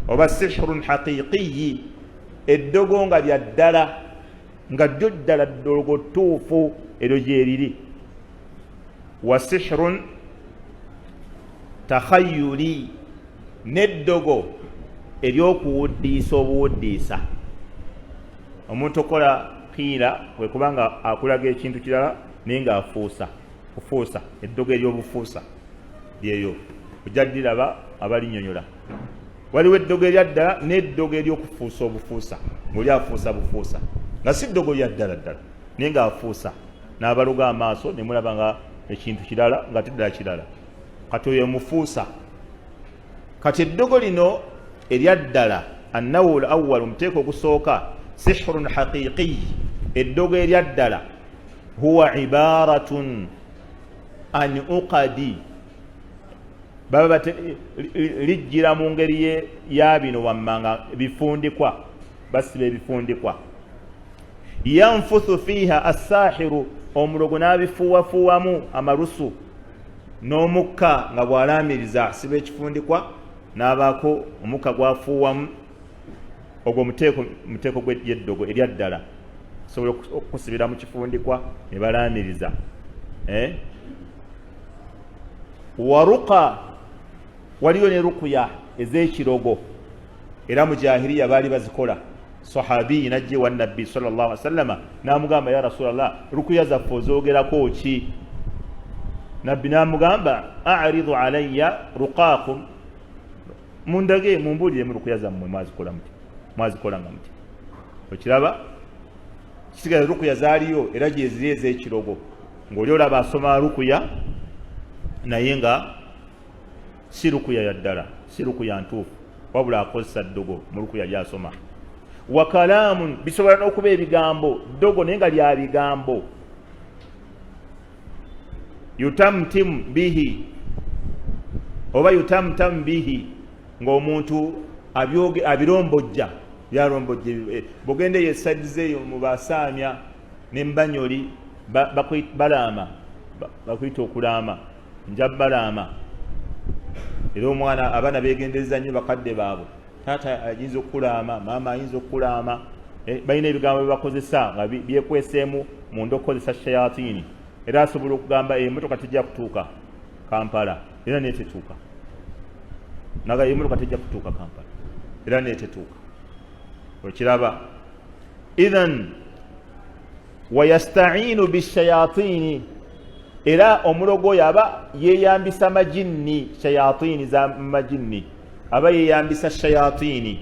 oba sihrun haqiqiyi, eddogo nga lya ddala, nga ddyo ddala ddogo ttuufu eryo gyeriri, wa sihrun takhayuli, n'eddogo ery'okuwuddiisa obuwuddiisa. Omuntu okukola kiira kwe kuba nga akulaga ekintu kirala naye ng'afuusa kufuusa, eddogo ery'obufuusa lyeyo ojja ddiraba abalinyonyola. Waliwo eddogo erya ddala n'eddogo ery'okufuusa obufuusa, ng'oli afuusa bufuusa nga si ddogo lya ddala ddala, naye ng'afuusa n'abaluga amaaso ne mulaba nga ekintu kirala nga teddala kirala. Kati oyo mufuusa. Kati eddogo lino erya ddala, annawu l awal, omuteeko ogusooka, sihrun haqiqiyi. Eddogo erya ddala huwa ibaratun an uqadi, baba lijjira mu ngeri ya bino wammanga bifundikwa, basiba ebifundikwa. Yanfuthu fiiha assahiru, omulogo n'abifuuwafuuwamu amalusu n'omukka nga bw'alaamiriza, asiba ekifundikwa n'abaako omukka gwafuuwamu. Ogwo muteeko gw'eddogo erya ddala, sobola okukusibira mu kifundikwa ne balaamiriza. Waruka, waliyo ne rukuya ez'ekirogo, era mu jahiriya baali bazikola. Sahabiyi najja ewa Nabbi sallallahu alaihi wasallama n'amugamba, ya Rasulallah, rukuya zaffe ozoogerako ki? Nabbi n'amugamba, aridu alayya ruqaakum, mundage mumbuulire mu rukuya zammwe mwazikola muti, mwazikolanga muti. Okiraba kisigala rukuya zaaliyo era gyeziri ez'ekirogo, ng'oli olaba asoma rukuya naye nga si rukuya ya ddala, si rukuya ntuufu, wabula akozesa ddogo mu rukuya gy'asoma. Wa kalaamun, bisobola n'okuba ebigambo, ddogo naye nga lya bigambo. Yutamtimu bihi oba yutamtamu bihi, ng'omuntu abirombojja, byarombojja. Bw'ogenda eyo esaidize eyo mu basaamya ne mbanyoli balaama, bakuyita okulaama, nja balaama. Era omwana, abaana beegendereza nnyo bakadde baabwe. Taata ayinza okukulaama, maama ayinza okukulaama. Balina ebigambo bye bakozesa nga byekweseemu munda okukozesa shayatini. Era asobola okugamba emotoka tejja kutuuka Kampala, era netetuuka. Naga emotoka tejja kutuuka Kampala, era netetuuka. Okiraba? Idhan wayastainu bishayatini, era omulogo oyo aba yeeyambisa majinni, shayatini za majinni, aba yeeyambisa shayatini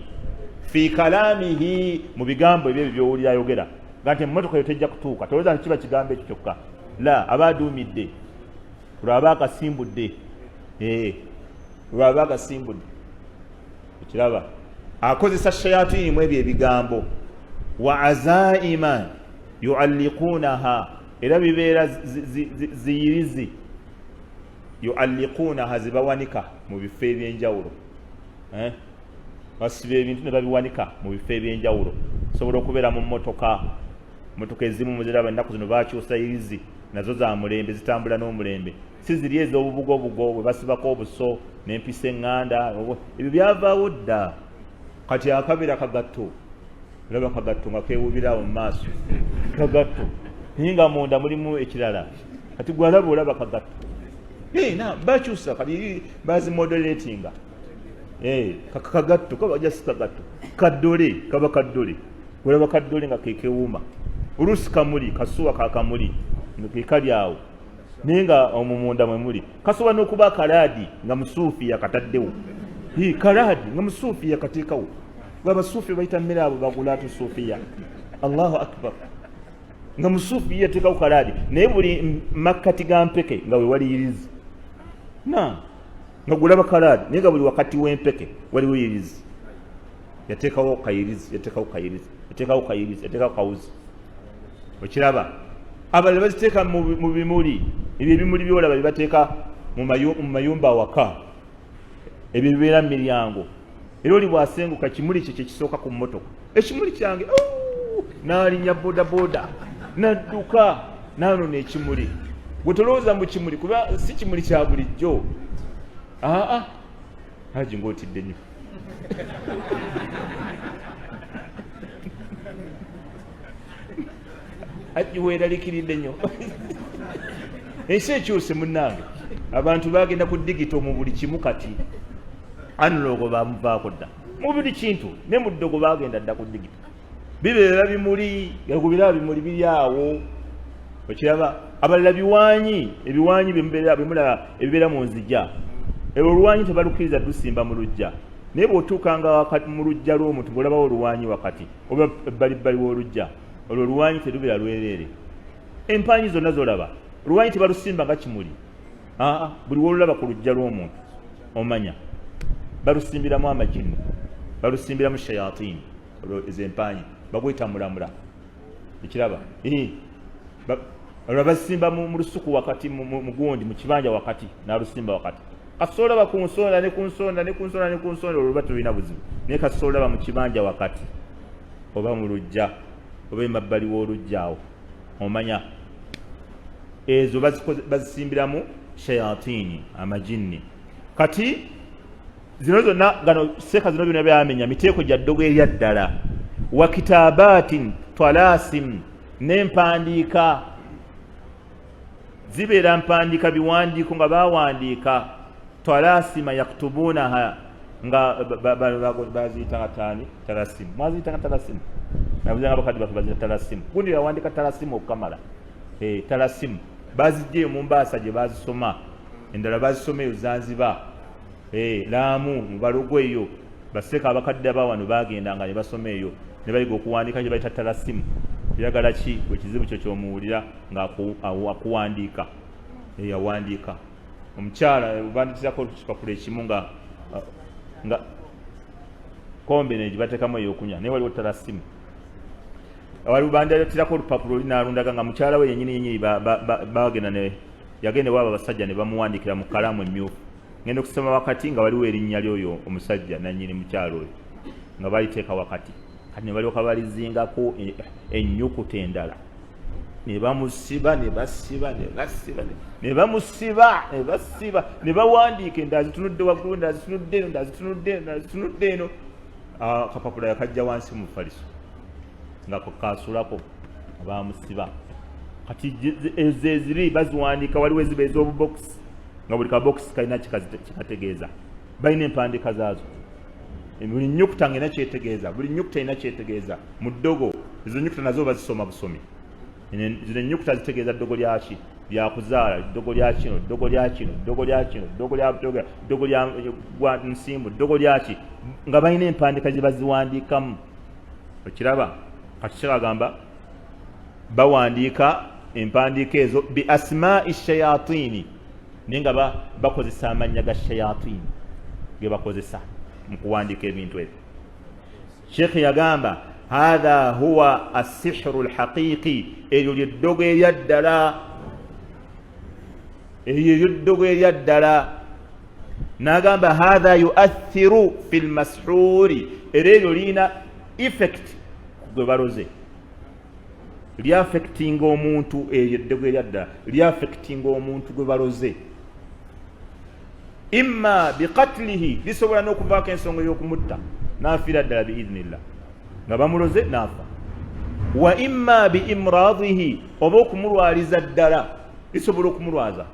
fi kalamihi, mu bigambo ebyo ebyo byowulira ayogera nga nti emmotoka yo tejja kutuuka. Tolowooza nti kiba kigambo ekyo kyokka, la, aba aduumidde, lwaba akasimbudde, lwaba akasimbudde. Ekiraba akozesa shayatini mu ebyo ebigambo. Wa azaima yuallikunaha, era bibeera ziyirizi, yuallikunaha, zibawanika mu bifo ebyenjawulo. Basiba ebintu ne babiwanika mu bifo ebyenjawulo. Sobola okubeera mu mmotoka, mmotoka ezimu muziraba ennaku zino bakyusa yirizi, nazo za mulembe, zitambula n'omulembe, si ziri ez'obubugobugo bwe basibako obuso n'empisa eŋŋanda. Ebyo byavaawo dda. Kati akabeera kagatto, olaba kagatto nga keewubira awo mu maaso, kagatto naye nga munda mulimu ekirala. Kati gwalaba olaba kagatto bakyusa, kati bazimoderatinga. Kagatto kaba just kagatto, kaddole, kaba kaddole, olaba kaddole nga kekewuuma. Oluusi kamuli, kasuwa kakamuli nga kekali awo, naye nga omwo munda mwe muli. Kasobola n'okuba akalaadi nga musuufi yakataddewo, kalaadi nga musuufi yakateekawo. Abasuufi bayita mmere abo bagulaatu suufiya. Allahu akbar, nga musuufi yateekawo kalaadi, naye buli makkati ga mpeke nga wewaliyirizi na nga gulaba kalaadi, naye nga buli wakati w'empeke waliwo yirizi. Yateekawo kayirizi, yateekawo kayirizi, yateekawo kayirizi, yateekawo kawuzi. Okiraba abalala baziteeka mu bimuli, ebyo ebimuli byolaba byebateeka mu mayumba awaka, ebyo bibeera mu miryango. Era oli bw'asenguka kimuli kye kyekisooka ku mmotoka, ekimuli kyange, n'alinnya bodaboda n'adduka n'anona ekimuli. Gwe tolowooza mu kimuli, kuba si kimuli kya bulijjo. Aa, Haji ng'otidde nnyo. Haji weeraliikiridde nnyo. Ensi ekyuse munnange, abantu bagenda ku digito mu buli kimu. Kati analogo bamuvaako dda mu buli kintu, ne mu ddogo bagenda dda ku digito. Bibeera bimuli, gakubira bimuli biri awo, okiraba. Abalala biwanyi, ebiwanyi byemulaba ebibeera mu nzija, ebyo oluwanyi tebalukkiriza dusimba mu luggya, naye bw'otuukanga mu luggya lw'omuntu ng'olabawo oluwanyi wakati oba ebbalibbali w'oluggya, olwo oluwanyi terubeera lwereere. Empanyi zonna zolaba oluwanyi tebalusimba nga kimuli. Aa, buli wolulaba ku luggya lw'omuntu omanya balusimbiramu amajinnu, balusimbiramu shayatini. Olwo ezo empanyi baguyita mulamula. Ekiraba olwo bazisimba mu lusuku wakati mugundi mu kibanja wakati n'alusimba wakati. Kasita olaba ku nsonda ne ku nsonda ne ku nsonda ne ku nsonda, olwo luba tulina buzibu. Naye kasita olaba mu kibanja wakati oba mu luggya oba emabbali w'oluggya awo, omanya ezo bazisimbiramu shayatini, amajinni. Kati zino zonna gano seeka zino byonna byamenya miteeko gya ddogo erya ddala. Wa kitabatin talasim, n'empandiika zibeera mpandiika biwandiiko nga bawandiika talasima yaktubunaha, nga baziyitanga tani talasimu, mwaziyitanga talasimu, nabuzanga bakadde baffe baziyita talasimu. Gundi yawandika talasimu okukamala talasimu bazijja eyo mu mbaasa gye bazisoma, endala bazisoma eyo Zanzibar, Laamu mu balogo eyo. Baseeka abakadde abawano bagendanga ne basoma eyo ne bayiga okuwandiika kye bayita talasimu. Oyagala ki gwe kizibu kyo kyomuwulira nga akuwandiika? Yawandiika omukyala banditirako ekipapula ekimu nga kombe ne gibateekamu eyokunywa, naye waliwo talasimu waliwo banditirako olupapula oli n'alundaga nga mukyala we yenyini yenyini bagenda ne yagenda ewaabo abasajja ne bamuwandiikira mu kalaamu emmyufu. Ngenda okusoma wakati nga waliwo erinnya ly'oyo omusajja nannyini mukyala oyo nga baliteeka wakati. Kati ne balyoka balizingako ennyukuta endala ne bamusiba ne basiba ne basiba ne bamusiba ne basiba ne bawandiika endala zitunudde waggulu, endala zitunudde eno, endala zitunudde eno, endala zitunudde eno. Akapapula yakajja wansi mu mufaliso nga kasulako bamusiba. Kati ezo eziri baziwandiika, waliwo eziba ez'obubokisi nga buli kabokisi kalina kikategeeza, balina empandiika zaazo. Buli nnyukuta nga erina kyetegeeza, buli nnyukuta erina kyetegeeza mu ddogo. Ezo nnyukuta nazo bazisoma busomi. Zino ennyukuta zitegeeza ddogo lyaki, lyakuzaala, ddogo lya kino, ddogo lya kino, ddogo lya kino, ddogo lya ddogo lya gwa nsimbu, ddogo lyaki, nga balina empandiika gye baziwandiikamu. Okiraba? Kati kyebagamba bawandiika empandiika ezo bi asmaai shayatini, naye nga bakozesa amannya ga shayatini ge bakozesa mu kuwandiika ebintu ebyo. Sheekh yagamba hatha huwa assihru lhaqiqi, eryo lyeddogo erya ddala, eryo lyeddogo erya ddala. N'agamba hatha yuathiru fi lmashuuri, era eryo lirina effect gwe baloze, lyafectinga omuntu. Eryo eddogo erya ddala lyafectinga omuntu gwe baloze, imma biqatlihi, lisobola n'okuvaako ensonga ey'okumutta n'afiira ddala biidhnillah, nga bamuloze n'afa, wa imma biimradihi, oba okumulwaliza ddala, lisobola okumulwaza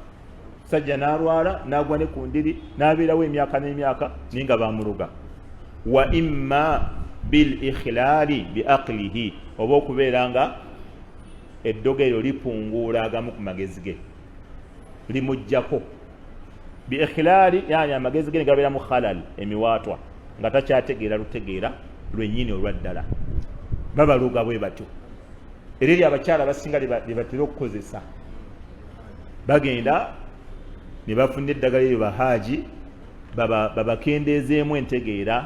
sajja n'alwala n'agwa ne ku ndiri n'abeerawo emyaka n'emyaka naye nga bamuloga, wa imma bil ikhilaali bi aqlihi, oba okubeera nga eddogo eryo lipunguula agamu ku magezi ge, limuggyako bi ikhilaali, yani amagezi ge ne gabeera mu khalal, emiwaatwa, nga takyategeera lutegeera lwennyini olwa ddala. Babaluga bwe batyo, era eri abakyala abasinga lye batera okukozesa, bagenda ne bafuna eddagala eryo bahaaji babakendeezeemu entegeera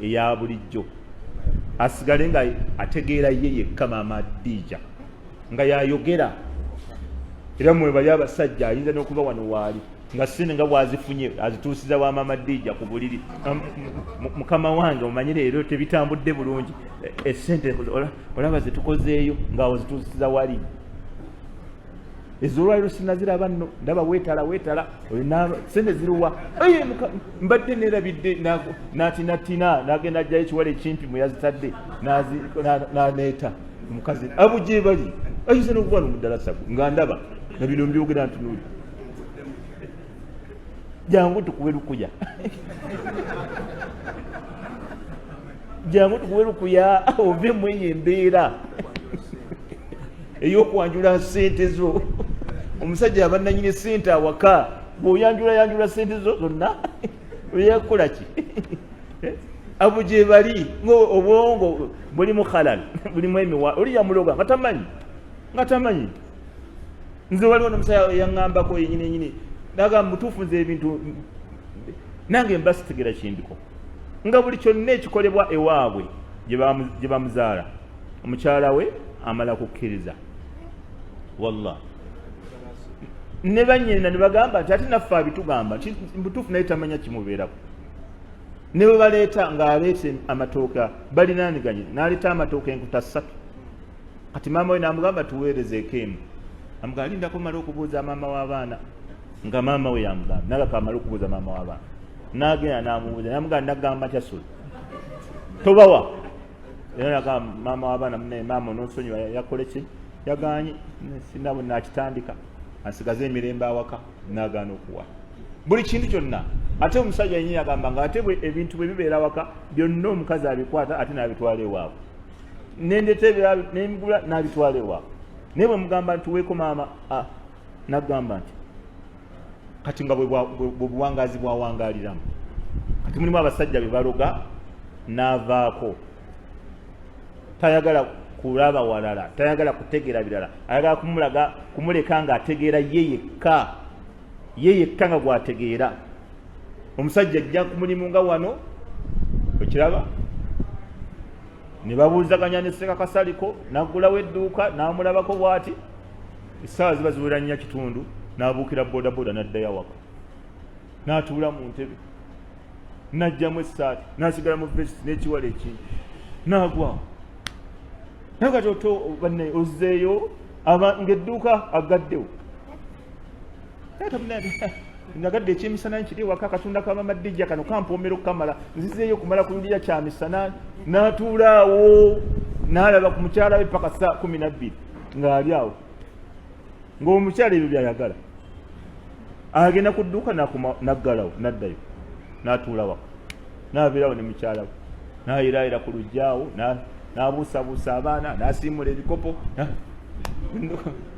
eya bulijjo, asigale nga ategeera ye yekka maama Ddiija nga yayogera. Era mwe bali abasajja ayinza n'okuba wano waali nga sente nga bwazifunye azituusiza wa maama Ddiija ku buliri, mukama wange omanyi leero tebitambudde bulungi, esente olaba zetukozeeyo nga ozituusiza wali, ezolwaliro sinaziraba nno, ndaba weetala weetala, sente ziruwa? Mbadde nerabidde, natinatina nagenda ajjayo ekiwala ekimpi mweyazitadde naneeta omukazi abo gyebali ayinza nokuba nomuddalasa nga ndaba na bino mbyogera ntunuli, jangu tukuwe lukuya, jangu tukuwe lukuya ove mweyo embeera ey'okwanjula sente zo. Omusajja aba nanyini sente awaka, bw'oyanjula yanjula sente zo zonna, oyakukola ki? Abo gye bali obwongo bulimu khalal, bulimu emiwa, oli yamuloga nga tamanyi, nga tamanyi. Nze waliwo nomusajja eyaŋŋambako yenyini yenyini, nagamba mutuufu, nze ebintu nange mba sitegera kindiko, nga buli kyonna ekikolebwa ewaabwe gye bamuzaala omukyala we Amala kukkiriza wallah ne banyina ne bagamba nti ate naffe abitugamba nti mbutuufu naye tamanya kimubeerako. Ne bwe baleeta ng'aleeta amatooke balinaaniganye, n'aleeta amatooke enkuta ssatu. Kati maama we n'amugamba tuweerezeeko emu, amugamba lindako male okubuuza maama w'abaana, nga maama we yamugamba naga kamale okubuuza maama w'abaana, n'agenda n'amubuuza n'amugamba nagamba ntya sula tobawa era nagamba maama w'abaana munaye maama ononsonyiwa yakole ki yaganye sinabo nakitandika asigaze emirembe awaka nagaana okuwa buli kintu kyonna. Ate omusajja yenyini agamba nga ate ebintu bwe bibeera awaka byonna omukazi abikwata ate n'abitwala ewaabwe, nendeta ebirala nembigula n'abitwala ewaabwe. Naye bwe mugamba nti weeko maama nagamba nti kati nga bwe buwangazi bwawangaliramu. Kati mulimu abasajja be baloga n'avaako, tayagala kulaba walala, tayagala kutegeera birala, ayagala kumulaga kumuleka ng'ategeera ye yekka, ye yekka nga gwategeera. Omusajja ajja ku mulimu nga wano okiraba ne babuuzaganya ne Ssekakasaliko, n'aggulawo edduuka n'amulabako bw'ati, essaawa ziba ziwera nnya kitundu, n'abuukira bodaboda n'addayo awaka, n'atuula mu ntebe, n'aggyamu essaati, n'asigala mu vesiti n'ekiwala ekindi n'agwawo. Naye kati oto banne ozzeeyo ng'edduuka aggaddewo, nagadde ekyemisana nkiri ewaka, akatunda ka mama Dijja kano kampoomera okukamala, nzizeeyo kumala kululira kyamisana. N'atuula awo n'alaba ku mukyala we paka saa 12 ng'ali awo, ng'omukyala ebyo byayagala. Agenda ku dduuka n'aggalawo n'addayo n'atuula waka n'abeerawo ne mukyala we, n'ayiraayira ku luggya awo, n'abuusabuusa abaana, n'asiimula ebikopo,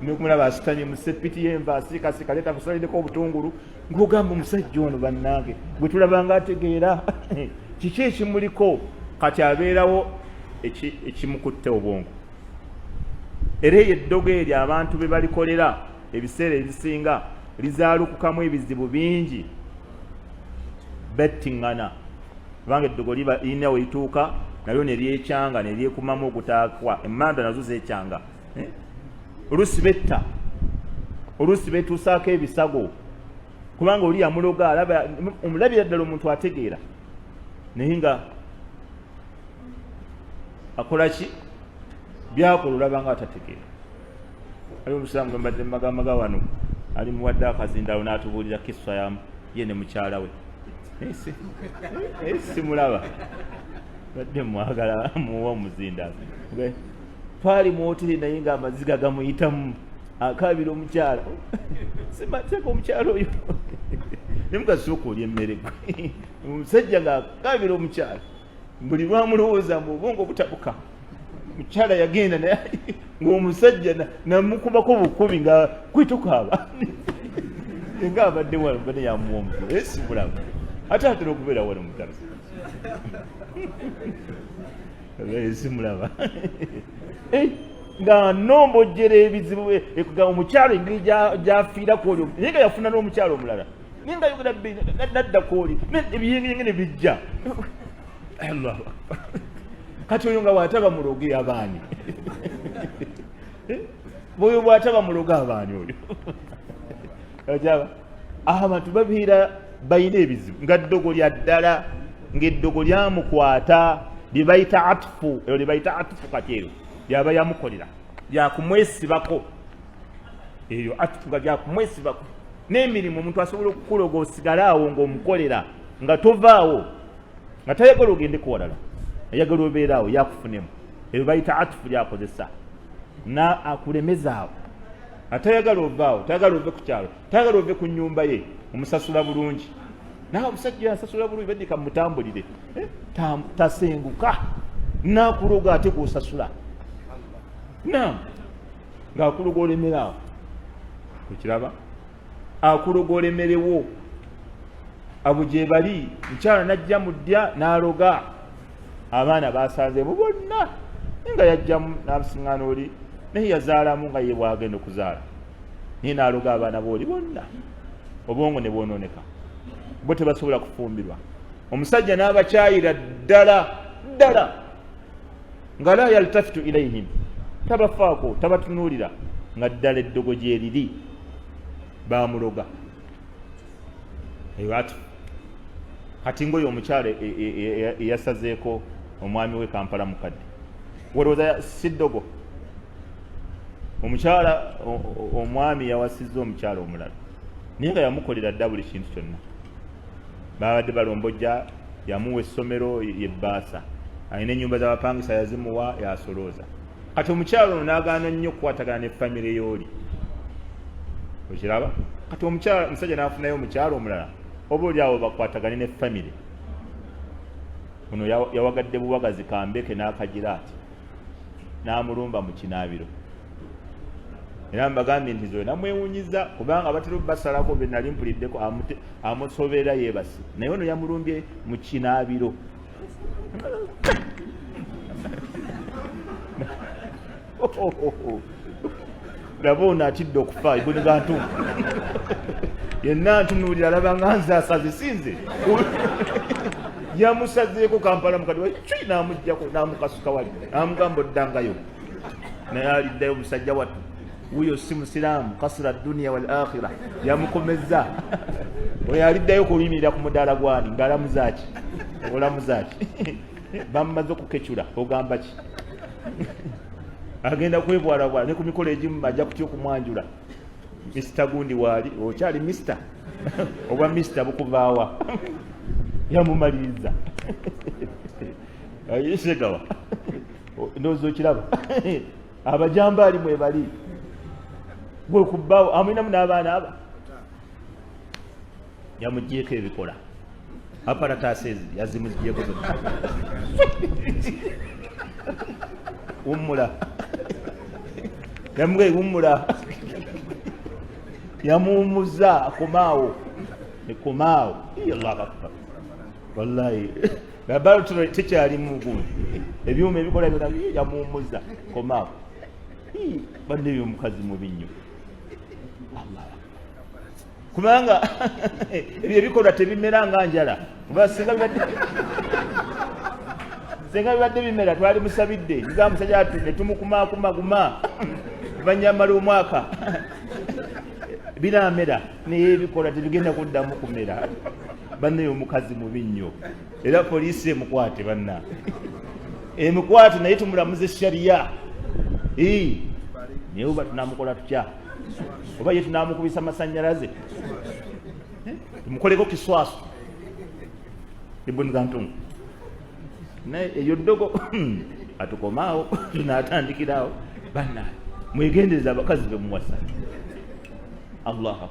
nokumulaba asitamye mu sepiti y'enva asiikasiika, leeta kusalireko obutungulu, ng'ogamba omusajja ono bannange gwe tulabanga ategeera, kiki ekimuliko? Kati abeerawo ekimukutte obwongo. Era eyo eddogo eryo abantu be balikolera ebiseera ebisinga lizaalukukamu ebizibu bingi, bettiŋŋana, kubanga eddogo liba lirina we lituuka nalyo ne lyekyanga ne lyekumamu ogutaakwa, emmanda nazo zeekyanga, eh? Oluusi betta, oluusi betuusaako ebisago, kubanga oli yamuloga alaba omulabira ddala omuntu ategeera, naye nga akola ki byakola olaba nga atategeera. Ali omusiraamu gwe mbadde mumagamaga wano ali muwadde akazindaalo n'atubuulira kissa yamu ye ne mukyala we, naye simulaba, badde mwagala muwa omuzindaalo. Twali mu woteri naye nga amaziga gamuyitamu akaabira omukyala, simateeka omukyala oyo naye mukasooka olya emmere gwe. Omusajja ng'akaabira omukyala buli lwamulowooza mbu obwongo butabuka. Mukyala yagenda naye ng'omusajja namukubako bukubi nga kwitukaaba nga abadde wano bane yamuwa omuzibu, naye simulaba, ate atera okubeera wano mutabi, simulaba eh, nga nombojjera ebizibu eh, omukyalo engeri gyafiira kwoli, naye nga yafuna n'omukyalo omulala, naye nga yogera nadda kwoli ebiyengeyenge ne bijja. Allahu akbar! Kati oyo nga bwataba muloge abaani? Eh? Oyo bwataba muloge abaani? Oyo ojaba abantu babeera balina ebizibu nga ddogo lya ddala, ng'eddogo lyamukwata, lye bayita atufu, eryo lye bayita atufu. Kati eryo lyaba yamukolera lyakumwesibako, eryo atufu nga lyakumwesibako n'emirimu. Omuntu asobola okukuloga osigale awo ng'omukolera nga tovaawo, nga tayagala ogende kuwalala, ayagala obeera awo yakufunemu. Ebyo bayita atufu, lyakozesa na akulemeza awo, atayagala ovaawo, tayagala ove ku kyalo, tayagala ove ku nyumba ye. Omusasula bulungi, nawe omusajja asasula bulungi, badika mutambulire, eh, tasenguka nakuloga ate gwosasula nam ngaakuloga olemeraawo. Okiraba akuloga olemerewo. Abo gyebali, mukyala najja mu ddya n'aloga abaana basanzeemu bonna, naye nga yajjamu n'asiŋŋaana oli, naye yazaalamu nga ye bwagenda okuzaala, naye n'aloga abaana booli bonna, obwongo ne bwonooneka, bo tebasobola kufumbirwa. Omusajja n'abakyayira ddala ddala nga la yaltafitu ilaihim. Tabafaako, tabatunuulira, nga ddala eddogo gyeriri, bamuloga. Eyo ati kati ngaoyo omukyala eyasazeeko omwami we Kampala mukadde, walowooza si ddogo? Omukyala, omwami yawasizza omukyala omulala, naye nga yamukolera dda buli kintu kyonna. Babadde balombojja, yamuwa essomero yebbaasa, alina ennyumba z'abapangisa yazimuwa, yasolooza. Kati omukyala ono n'agaana nnyo okukwatagana ne famire y'oli, okiraba? Kati omukyala, omusajja n'afunayo omukyala omulala, oba oli awo bakwatagane ne famire. Ono yawagadde buwagazi kambeke n'akagira ati n'amulumba mu kinaabiro. Era mbagambye nti nze namwewunyiza, kubanga batera obasalako be nali mpuliddeko amusobeera yeebase, naye ono yamulumbye mu kinaabiro. Laba ono atidde okufa, Ibuni Gantu yenna ntunuulira, alaba nga nze asaze, sinze yamusazeeko. Kampala mukadde cwi n'amuggyako n'amukasuka wali, n'amugamba oddangayo, naye aliddayo. Omusajja wattu wuyo si musiraamu, kasira duniya wal akhira, yamukomezza. Oyo aliddayo kuyimirira ku mudaala gwani ng'alamuzaki? Olamuzaki? Bamumaze okukecula, ogamba ki? Agenda kwebwalabwala ne ku mikolo egimu bajja kutya okumwanjula. Mr gundi waali okyali Mr, oba Mr bukuvaawa? Yamumaliriza segawa. Ndowooza okiraba, abajambaali mwebali gwekubbaawo, amulinamu n'abaana aba yamugyeko ebikola apparatus ezi yazimugyeko zonna. Wummula, yamugaye wummula, yamuwummuza, akomaawo, ekomaawo. Allahu akbar, wallahi laboratory tekyalimu gundi, ebyuma ebikola byona yamuwummuza, komaawo. Banne, ebyo omukazi mubi nnyo, kubanga ebyo ebikolwa tebimera nga njala. Kuba singa bibadde bimera, twali musabidde nga musajja atu ne tumukumakuma guma banyamala omwaka binamera, naye ebikola tebigenda kuddamu kumera. Bannaye, omukazi mubi nnyo, era poliisi emukwate, banna emikwate, naye tumulamuze shariya. Naye oba tunamukola tutya? Oba ye tunamukubisa masanyalaze, tumukoleko kiswaso Ibuni Gantungu? Naye eyo ddogo, atukomaawo, tunatandikirawo. Banna, mwegendereza abakazi bemuwasa. Allah akbar,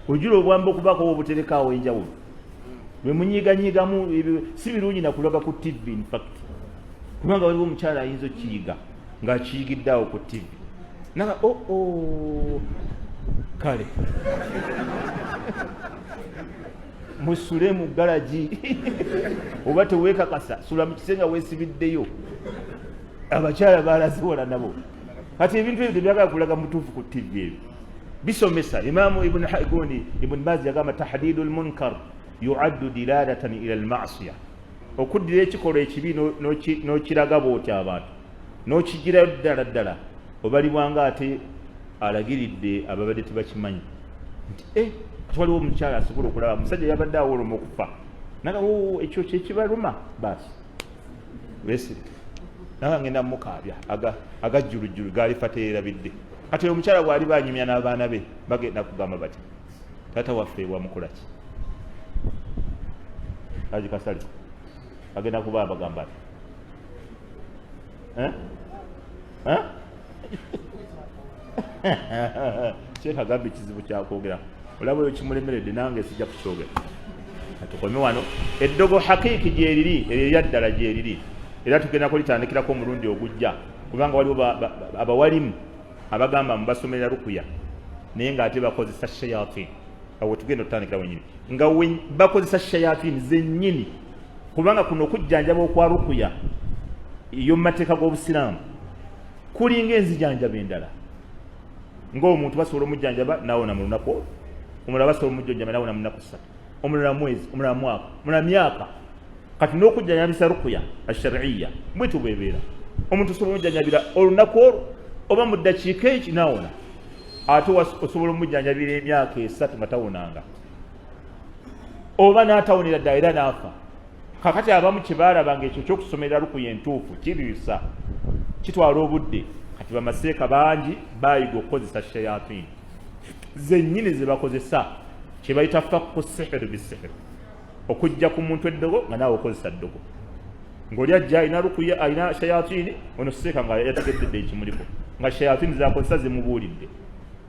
ojula obwamba okubaako obuterekaawo enjawulo bwemunyiganyigamu, si birungi nakulaga ku TV infact, kubanga waliwo omukyala ayinza okukiyiga ng'akiyigidde awo ku TV naga oo oh, kale musule mu galagi, oba teweekakasa, sula mu kisenge weesibiddeyo. Abakyala balaziwola nabo. Kati ebintu ebyo tebyagala kulaga mutuufu ku TV. Ebyo bisomesa. Imamu gundi Ibn Baz yagamba, tahdidu lmunkar yuaddu dilalatan ila lmasiya. Okuddira ekikolwa ekibi n'okiraga bwoti abantu, n'okigirayo ddala ddala, obalibwanga ate alagiridde ababadde tebakimanyi nti kati waliwo omukyala asobola okulaba omusajja yabadde awoloma okufa, naga ekyo kyekibaluma, baasi wesirike, naga ngenda mukaabya agajjulujjulu gaalifa teyerabidde. Kati oyo omukyala bw'ali banyumya n'abaana be, bagenda kugamba bati, taata waffe wamukolaki? Haji Kasali agenda kuba abagamba ati, eh? Eh? Sheekh agamba ekizibu kyakwogera, olaba oyo kimulemeredde, nange sijja kukyogera, atukome wano. Eddogo hakiiki gyeriri, eryo eryaddala gyeriri, era tugenda kulitandikirako omulundi ogujja, kubanga waliwo abawalimu abagamba mubasomerera rukuya, naye ng'ate bakozesa shayatin. Awo tugenda otutandikira wenyini nga bakozesa shayatin zennyini, kubanga kuno okujjanjaba okwa rukuya ey'omu mateeka g'obusiraamu kulinga enzijanjaba endala. Ng'omuntu basobola omujjanjaba nawona mu lunaku olwo, omulala basobola omujjanjaba nawona mu nnaku 3, omulala mwezi, omulala mwaka, omulala myaka. Kati n'okujjanjabisa rukuya ashariya bwetyo bwebeera, omuntu osobola omujjanjabira olunaku olwo. Oba mu ddakiika eki nawona, ate osobola omujjanjabira emyaka 3 nga tawonanga, oba n'atawonera ddala era n'afa. Kakati abamu kye baalaba nga ekyo kyokusomera rukuya entuufu kirwisa, kitwala obudde. Kati bamaseeka bangi bayiga okukozesa shayatini zennyini ze bakozesa, kye bayita fakku sihiru bisihiru, okujja ku muntu eddogo nga naawe okozesa ddogo. Ng'oli ajja alina rukuya, alina shayatini, ono seeka nga yategedde dde ekimuliko, nga shayatini zakozesa zimubuulidde,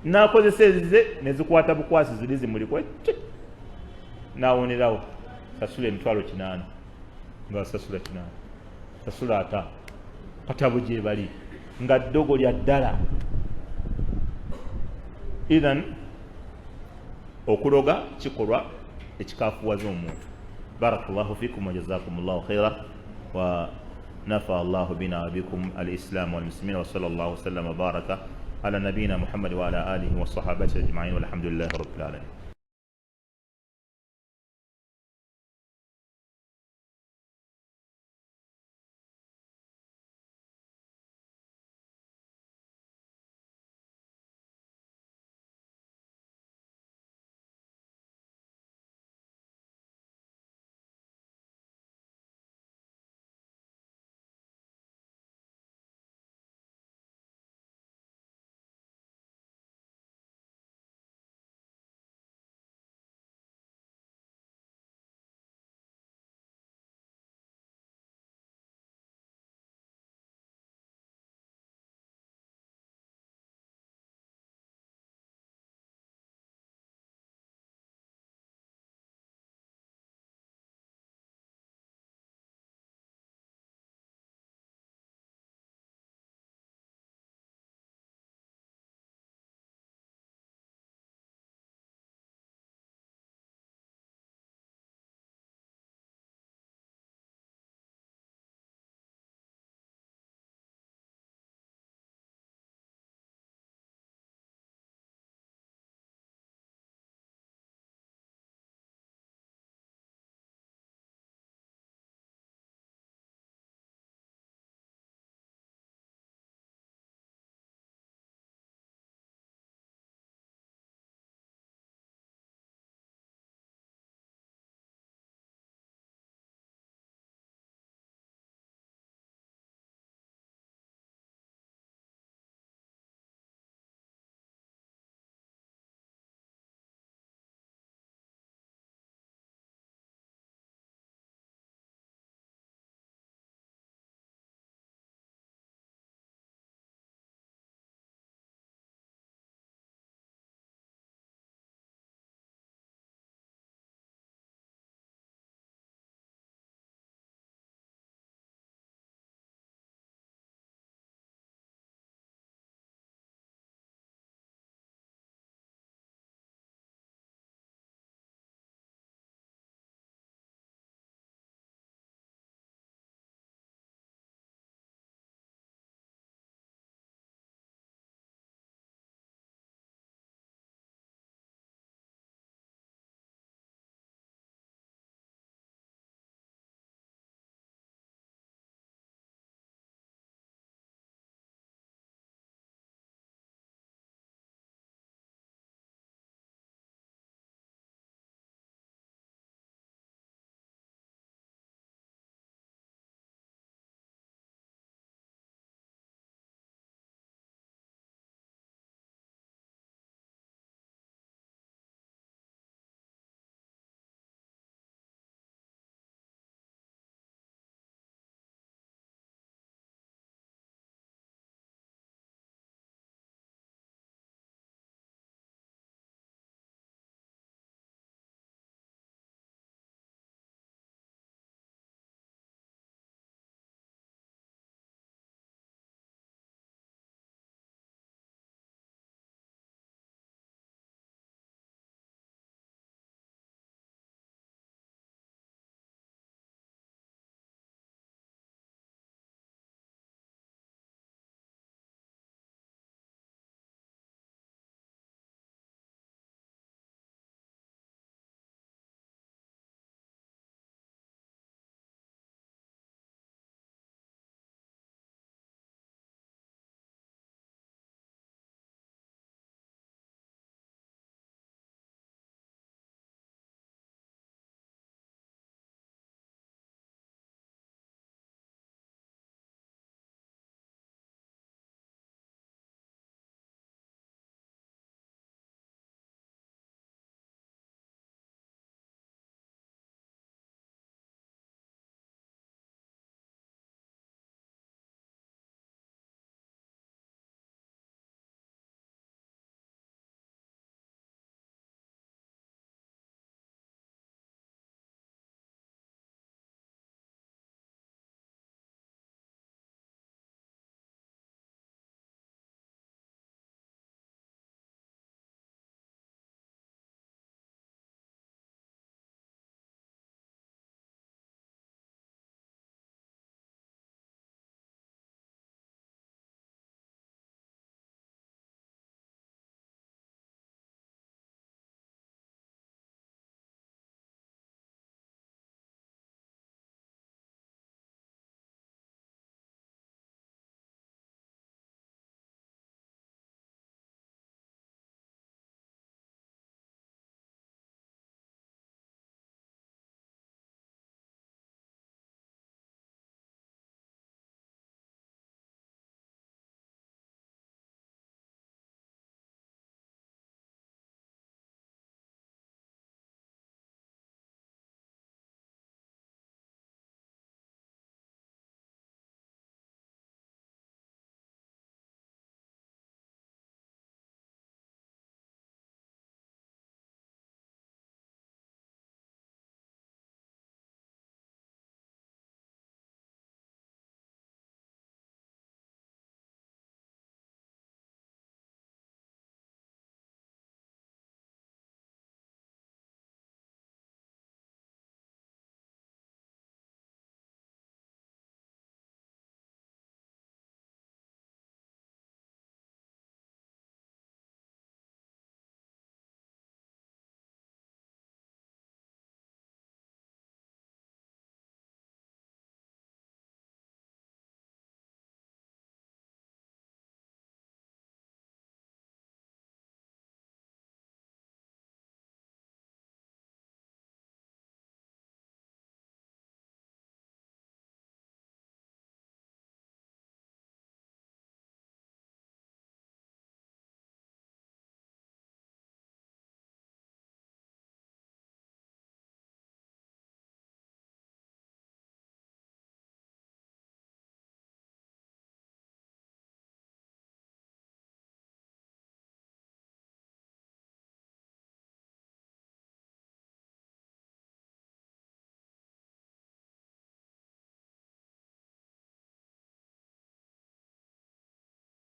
n'akozesa ezize ne zikwata bukwasi ziri zimuliko, n'awonerawo. Sasula 800,000, nga sasula 80, sasula 50. Kati abo gye bali nga ddogo lya ddala. Ithan okuloga kikolwa ekikafuwaza omuntu. Barakallahu fikum wa jazakum llahu khaira wa nafa allahu bina wabikum alislam walmuslimin wa sallallahu wasallam wabaraka ala nabiyina Muhammadi wa ala alihi wa sahabati ajmain, walhamdulillahi rabbil alamin.